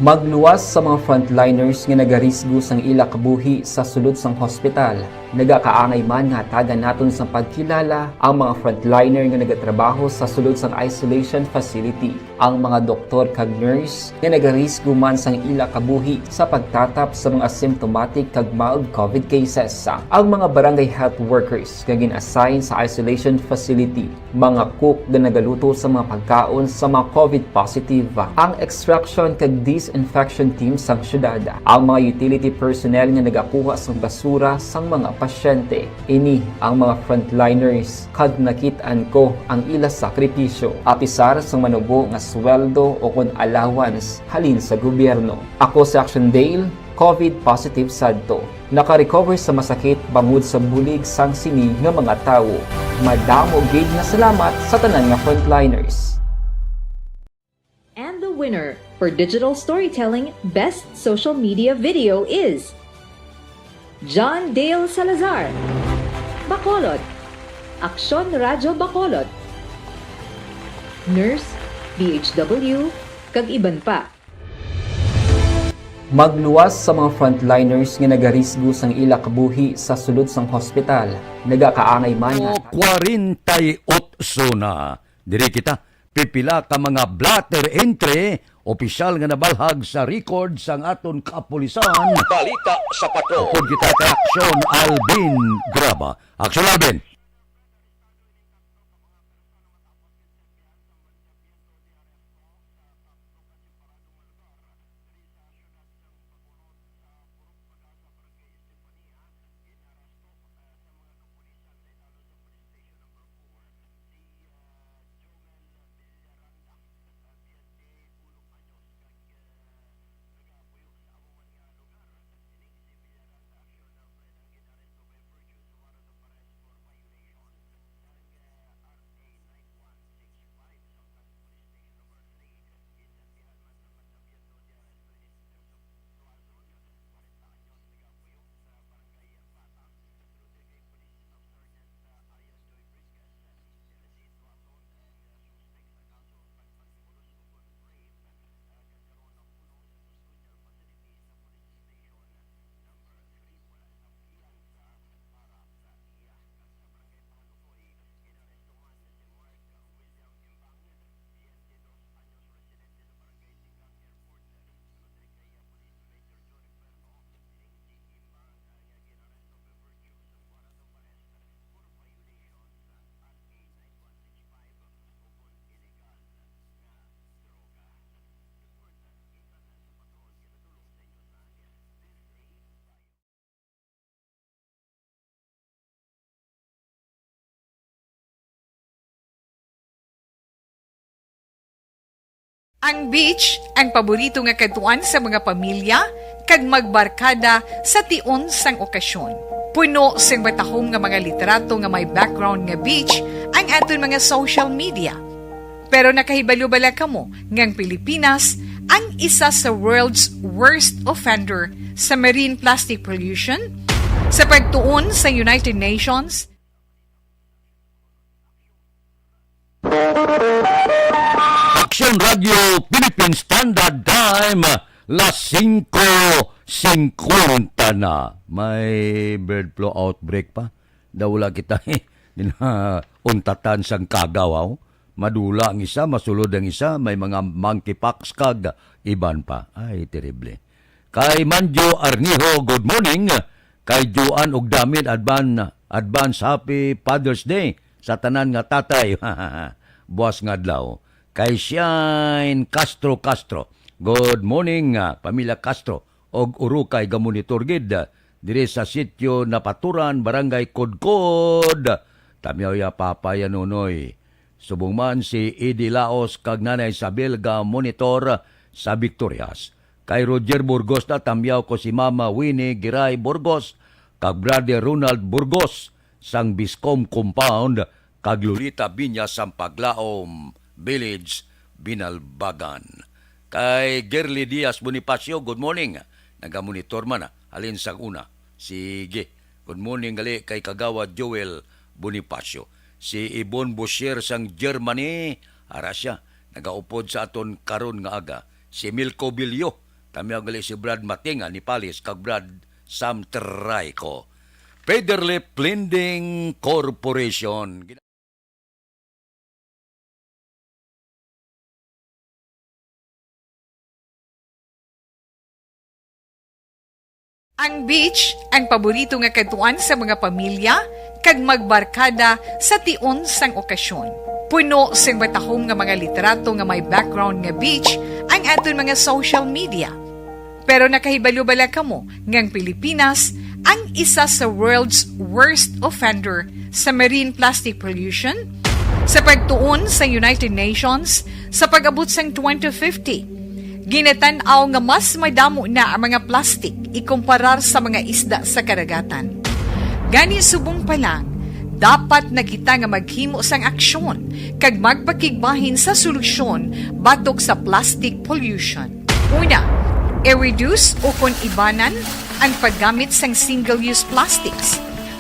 Magluwas sa mga frontliners nga nagarisgo sang ila kabuhi sa sulod sang hospital. Nagakaangay man nga hatagan naton sang pagkilala ang mga frontliner nga nagatrabaho sa sulod sang isolation facility, ang mga doktor kag nurse nga nagarisgo man sang ila kabuhi sa pagtatap sa mga asymptomatic kag mild COVID cases, ang mga barangay health workers nga gin-assign sa isolation facility, mga cook nga nagaluto sa mga pagkaon sa mga COVID positive, ang extraction kag disinfection team sang syudad, ang mga utility personnel nga nagakuha sang basura sang mga pasyente. Ini ang mga frontliners, kag nakit-an ko ang ila sakripisyo, apisar sang manubo nga sweldo o kon allowance halin sa gobyerno. Ako si Action Dale, covid positive sadto. Naka-recover sa masakit bangod sa bulig sang sini nga mga tawo. Madamo gid nga salamat sa tanan nga frontliners. And the winner for digital storytelling best social media video is John Dale Salazar, Bacolod, Aksyon Radyo Bacolod, Nurse, D H W, kag iban pa. Magluwas sa mga frontliners nga nagarisgo sang ila kabuhi sa sulod sang hospital, nagakaangay man nga O kwarenta y otso na. Diri kita, pipila ka mga blotter entry, opisyal nga nabalhag sa record sang aton kapulisan. Balita sa Patrol. Upod kita kay Aksyon Alvin Graba. Aksyon Alvin. Ang beach, ang paborito nga kadtuan sa mga pamilya kag magbarkada sa tion sang okasyon. Puno sing matahom nga mga litrato nga may background nga beach ang aton mga social media. Pero nakahibalo bala kamo nga ang Pilipinas ang isa sa world's worst offender sa marine plastic pollution? Sa pagtuon sa United Nations, Action Radio Philippine Standard Time, las singko singkwenta na. May bird flu outbreak pa. Daw wala kita, eh, untatan sang kagaw, aw. Madula ang isa, masulod ang isa, may mga monkeypox kag iban pa. Ay, terrible. Kay Manjo Arnijo, good morning. Kay Joan ug Damin, advan-, advance happy Father's Day sa tanan nga tatay. Buas nga adlaw. Kay Shine Castro Castro, good morning, ah, pamilya Castro og Urukay, gamonitor gid, ah, diri sa sitio Napaturan, Barangay Kudkod. Tamyaw ya, Papa, ya, Nonoy. Subong man si Eddie Laos kag Nanay Isabel ga monitor sa Victorias. Kay Roger Burgos na tamyaw ko si Mama Winnie Giray Burgos kag Brother Ronald Burgos sang Biscom Compound kag Lolita Binya sang Paglaom Village, Binalbagan. Kay Girly Diaz Bonifacio, good morning. Nagamonitor man, ah, halin sang una. Sige. Good morning gali kay Kagawad Joel Bonifacio. Si Ibon Bosher sang Germany, ara siya, nagaupod sa aton karon nga aga. Si Milko Bilyo, tamyaw gali si Brad Matinga ni Palis kag Brad Sam Trayco. Federlip Lending Corporation. Ang beach, ang paborito nga kadtuan sa mga pamilya kag magbarkada sa tion sang okasyon. Puno sing matahom nga mga litrato nga may background nga beach ang aton mga social media. Pero nakahibalo bala kamo nga ang Pilipinas ang isa sa world's worst offender sa marine plastic pollution. Sa pagtuon sa United Nations, sa pag-abot sang twenty fifty, ginatan-aw nga mas madamo na ang mga plastik ikumparar sa mga isda sa kadagatan. Gani, subong pa lang, dapat na kita nga maghimo sang aksyon kag magpakigbahin sa solusyon batok sa plastic pollution. Una, i-reduce ukon ibanan ang paggamit sang single-use plastics.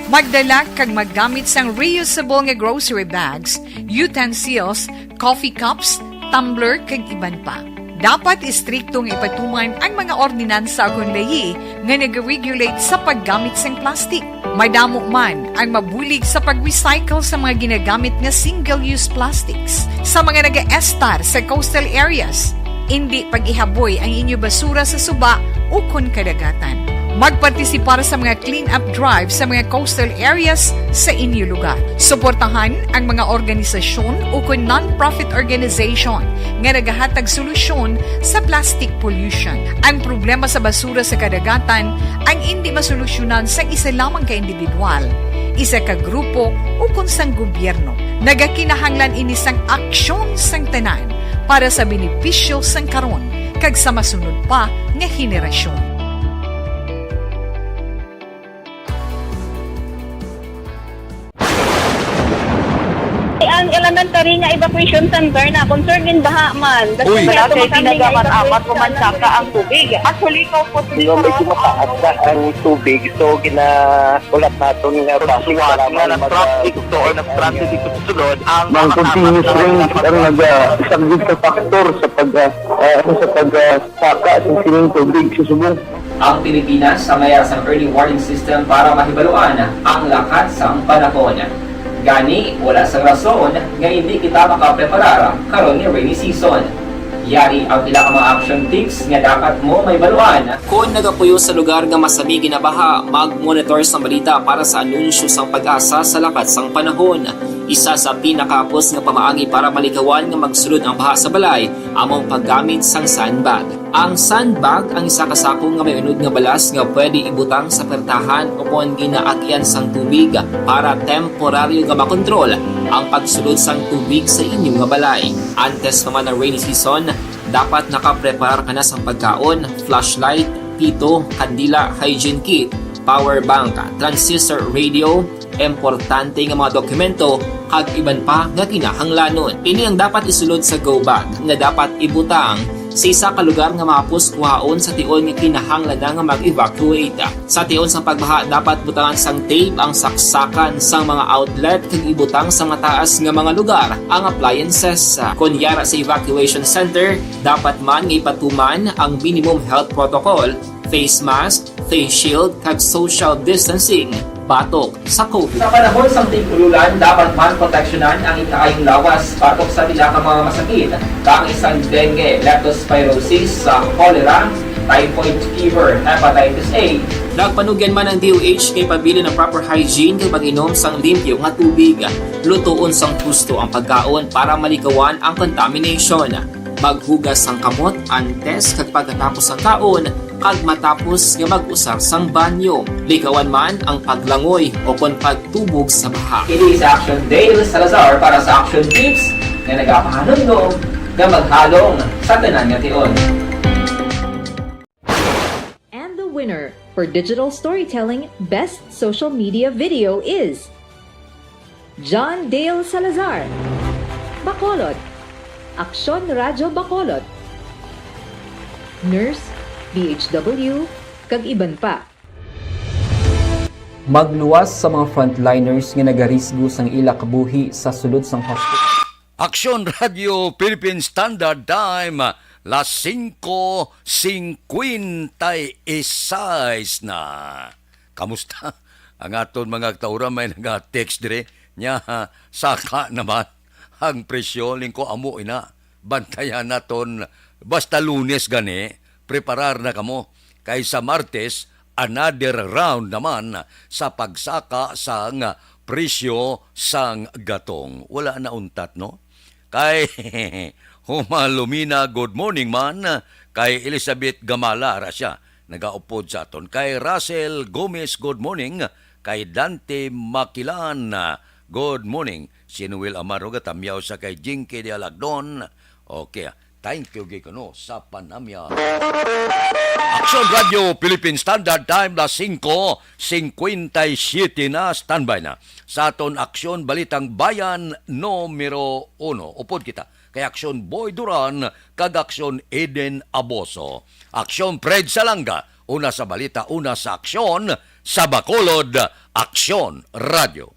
Magdala kag maggamit sang reusable nga grocery bags, utensils, coffee cups, tumbler, kag iban pa. Dapat istrikto nga ipatuman ang mga ordinansa ukon layi nga nag-regulate sa paggamit sang plastic. Madamo man ang mabulig sa pag-recycle sa mga ginagamit nga single-use plastics. Sa mga nagaestar sa coastal areas, indi pag-ihaboy ang inyo basura sa suba ukon kadagatan. Magpartisipar sa mga clean-up drive sa mga coastal areas sa inyo lugar. Suportahan ang mga organisasyon ukon non-profit organization nga nagahatag solusyon sa plastic pollution. Ang problema sa basura sa kadagatan ang indi masolusyonan sang isa lamang ka individual, isa ka grupo, ukon sang gobyerno. Nagakinahanglan ini sang aksyon sang tanan para sa benepisyo sang karon kag sa masunod pa nga henerasyon. Ang elementary nga evacuation center na concerned din baha man. Uy. Wala kay tinaga man amat o mansaka ang tubig. Actually, ko po Yung medyo mataas na ang tubig, so gina-, ulat naton nga basi Suwat nga nag-traffic to or nag-traffic dito sa sulod, ang Mang continuous rain ang naga-, isang big factor sa pag, ah, ah, sa pag, ah, saka sa sining tubig sa Subo. Ang Pilipinas, sa mayas ang early warning system para mahibaluan ang lakat sang panahon. Gani, wala sang rason nga hindi kita makapreparar karon ni rainy season. Yari ang pila ka mga action tips nga dapat mo mahibaluan. Kon nagapuyo sa lugar nga masami ginabaha, mag-monitor sang balita para sa anunsyo sang PAGASA sa lakat sang panahon. Isa sa pinakahapos nga pamaagi para malikawan nga magsulod ang baha sa balay amo ang paggamit sang sandbag. Ang sandbag ang isa ka sako nga may unod nga balas nga pwede ibutang sa pertahan ukon ginaagian sang tubig para temporaryo nga makontrol ang pagsulod sang tubig sa inyo nga balay. Antes pa man ang rainy season, dapat nakapreparar ka na sang pagkaon, flashlight, pito, kandila, hygiene kit, power bank, transistor radio, importante nga mga dokumento, kag iban pa nga kinahanglanon. Ini ang dapat isulod sa go bag nga dapat ibutang sa isa ka lugar nga mahapos kuhaon sa tion nga kinahanglan na nga mag-evacuate. Sa tion sang pagbaha, dapat butangan sang tape ang saksakan sang mga outlet kag ibutang sa mataas nga mga lugar ang appliances. Kon yara sa evacuation center, dapat man nga ipatuman ang minimum health protocol, face mask, face shield, kag social distancing batok sa COVID. Sa panahon sang tig-ululan, dapat man proteksyonan ang ikaayong lawas batok sa pila ka mga masakit, kaangay sang dengue, leptospirosis, sa cholera, typhoid fever, hepatitis A. Nagpanugyan man ang D O H kay pabilin ang proper hygiene kag pag-inom sang limpyo nga tubig. Lutoon sang husto ang pagkaon para malikawan ang contamination. Maghugas sang kamot antes kag pagkatapos sang kaon, kag matapos nga mag-usar sang banyo. Likawan man ang paglangoy o kon pagtubog sa baha. Ini si Action Dale Salazar para sa Action Tips nga nagapahanumdom nga maghalong sa tanan nga tion. And the winner for Digital Storytelling Best Social Media Video is John Dale Salazar, Bacolod, Aksyon Radyo Bacolod, Nurse, D H W, kag iban pa. Magluwas sa mga frontliners nga nagarisgo sang ila kabuhi sa sulod sang hospital. Aksyon Radyo Philippine Standard Time, las singko singkwenta y seis na. Kamusta? Ang aton mga tauran may naga-text dire. Nya, saka naman ang presyo, lingko, amo ina. Bantayan naton basta Lunes gani, preparar na kamo. Kay sa Martes, another round naman sa pagsaka sang presyo sang gatong. Wala na untat, no? Kay Huma Lumina, good morning man. Kay Elizabeth Gamala, ra siya. nagaupod sa aton. Kay Russell Gomez, good morning. Kay Dante Makilan, good morning. Si Noel Amaro, gatamyaw sa kay Jinky de Alagdon. Okay, thank you, Gikuno, sa panamya. Action Radio Philippine Standard Time, las singko singkwenta y siyete na. Standby na sa aton Aksyon Balitang Bayan numero uno. Upod kita kay Aksyon Boy Duran kag Aksyon Eden Aboso. Aksyon Fred Salanga, una sa balita, una sa aksyon, sa Bacolod, Aksyon Radio.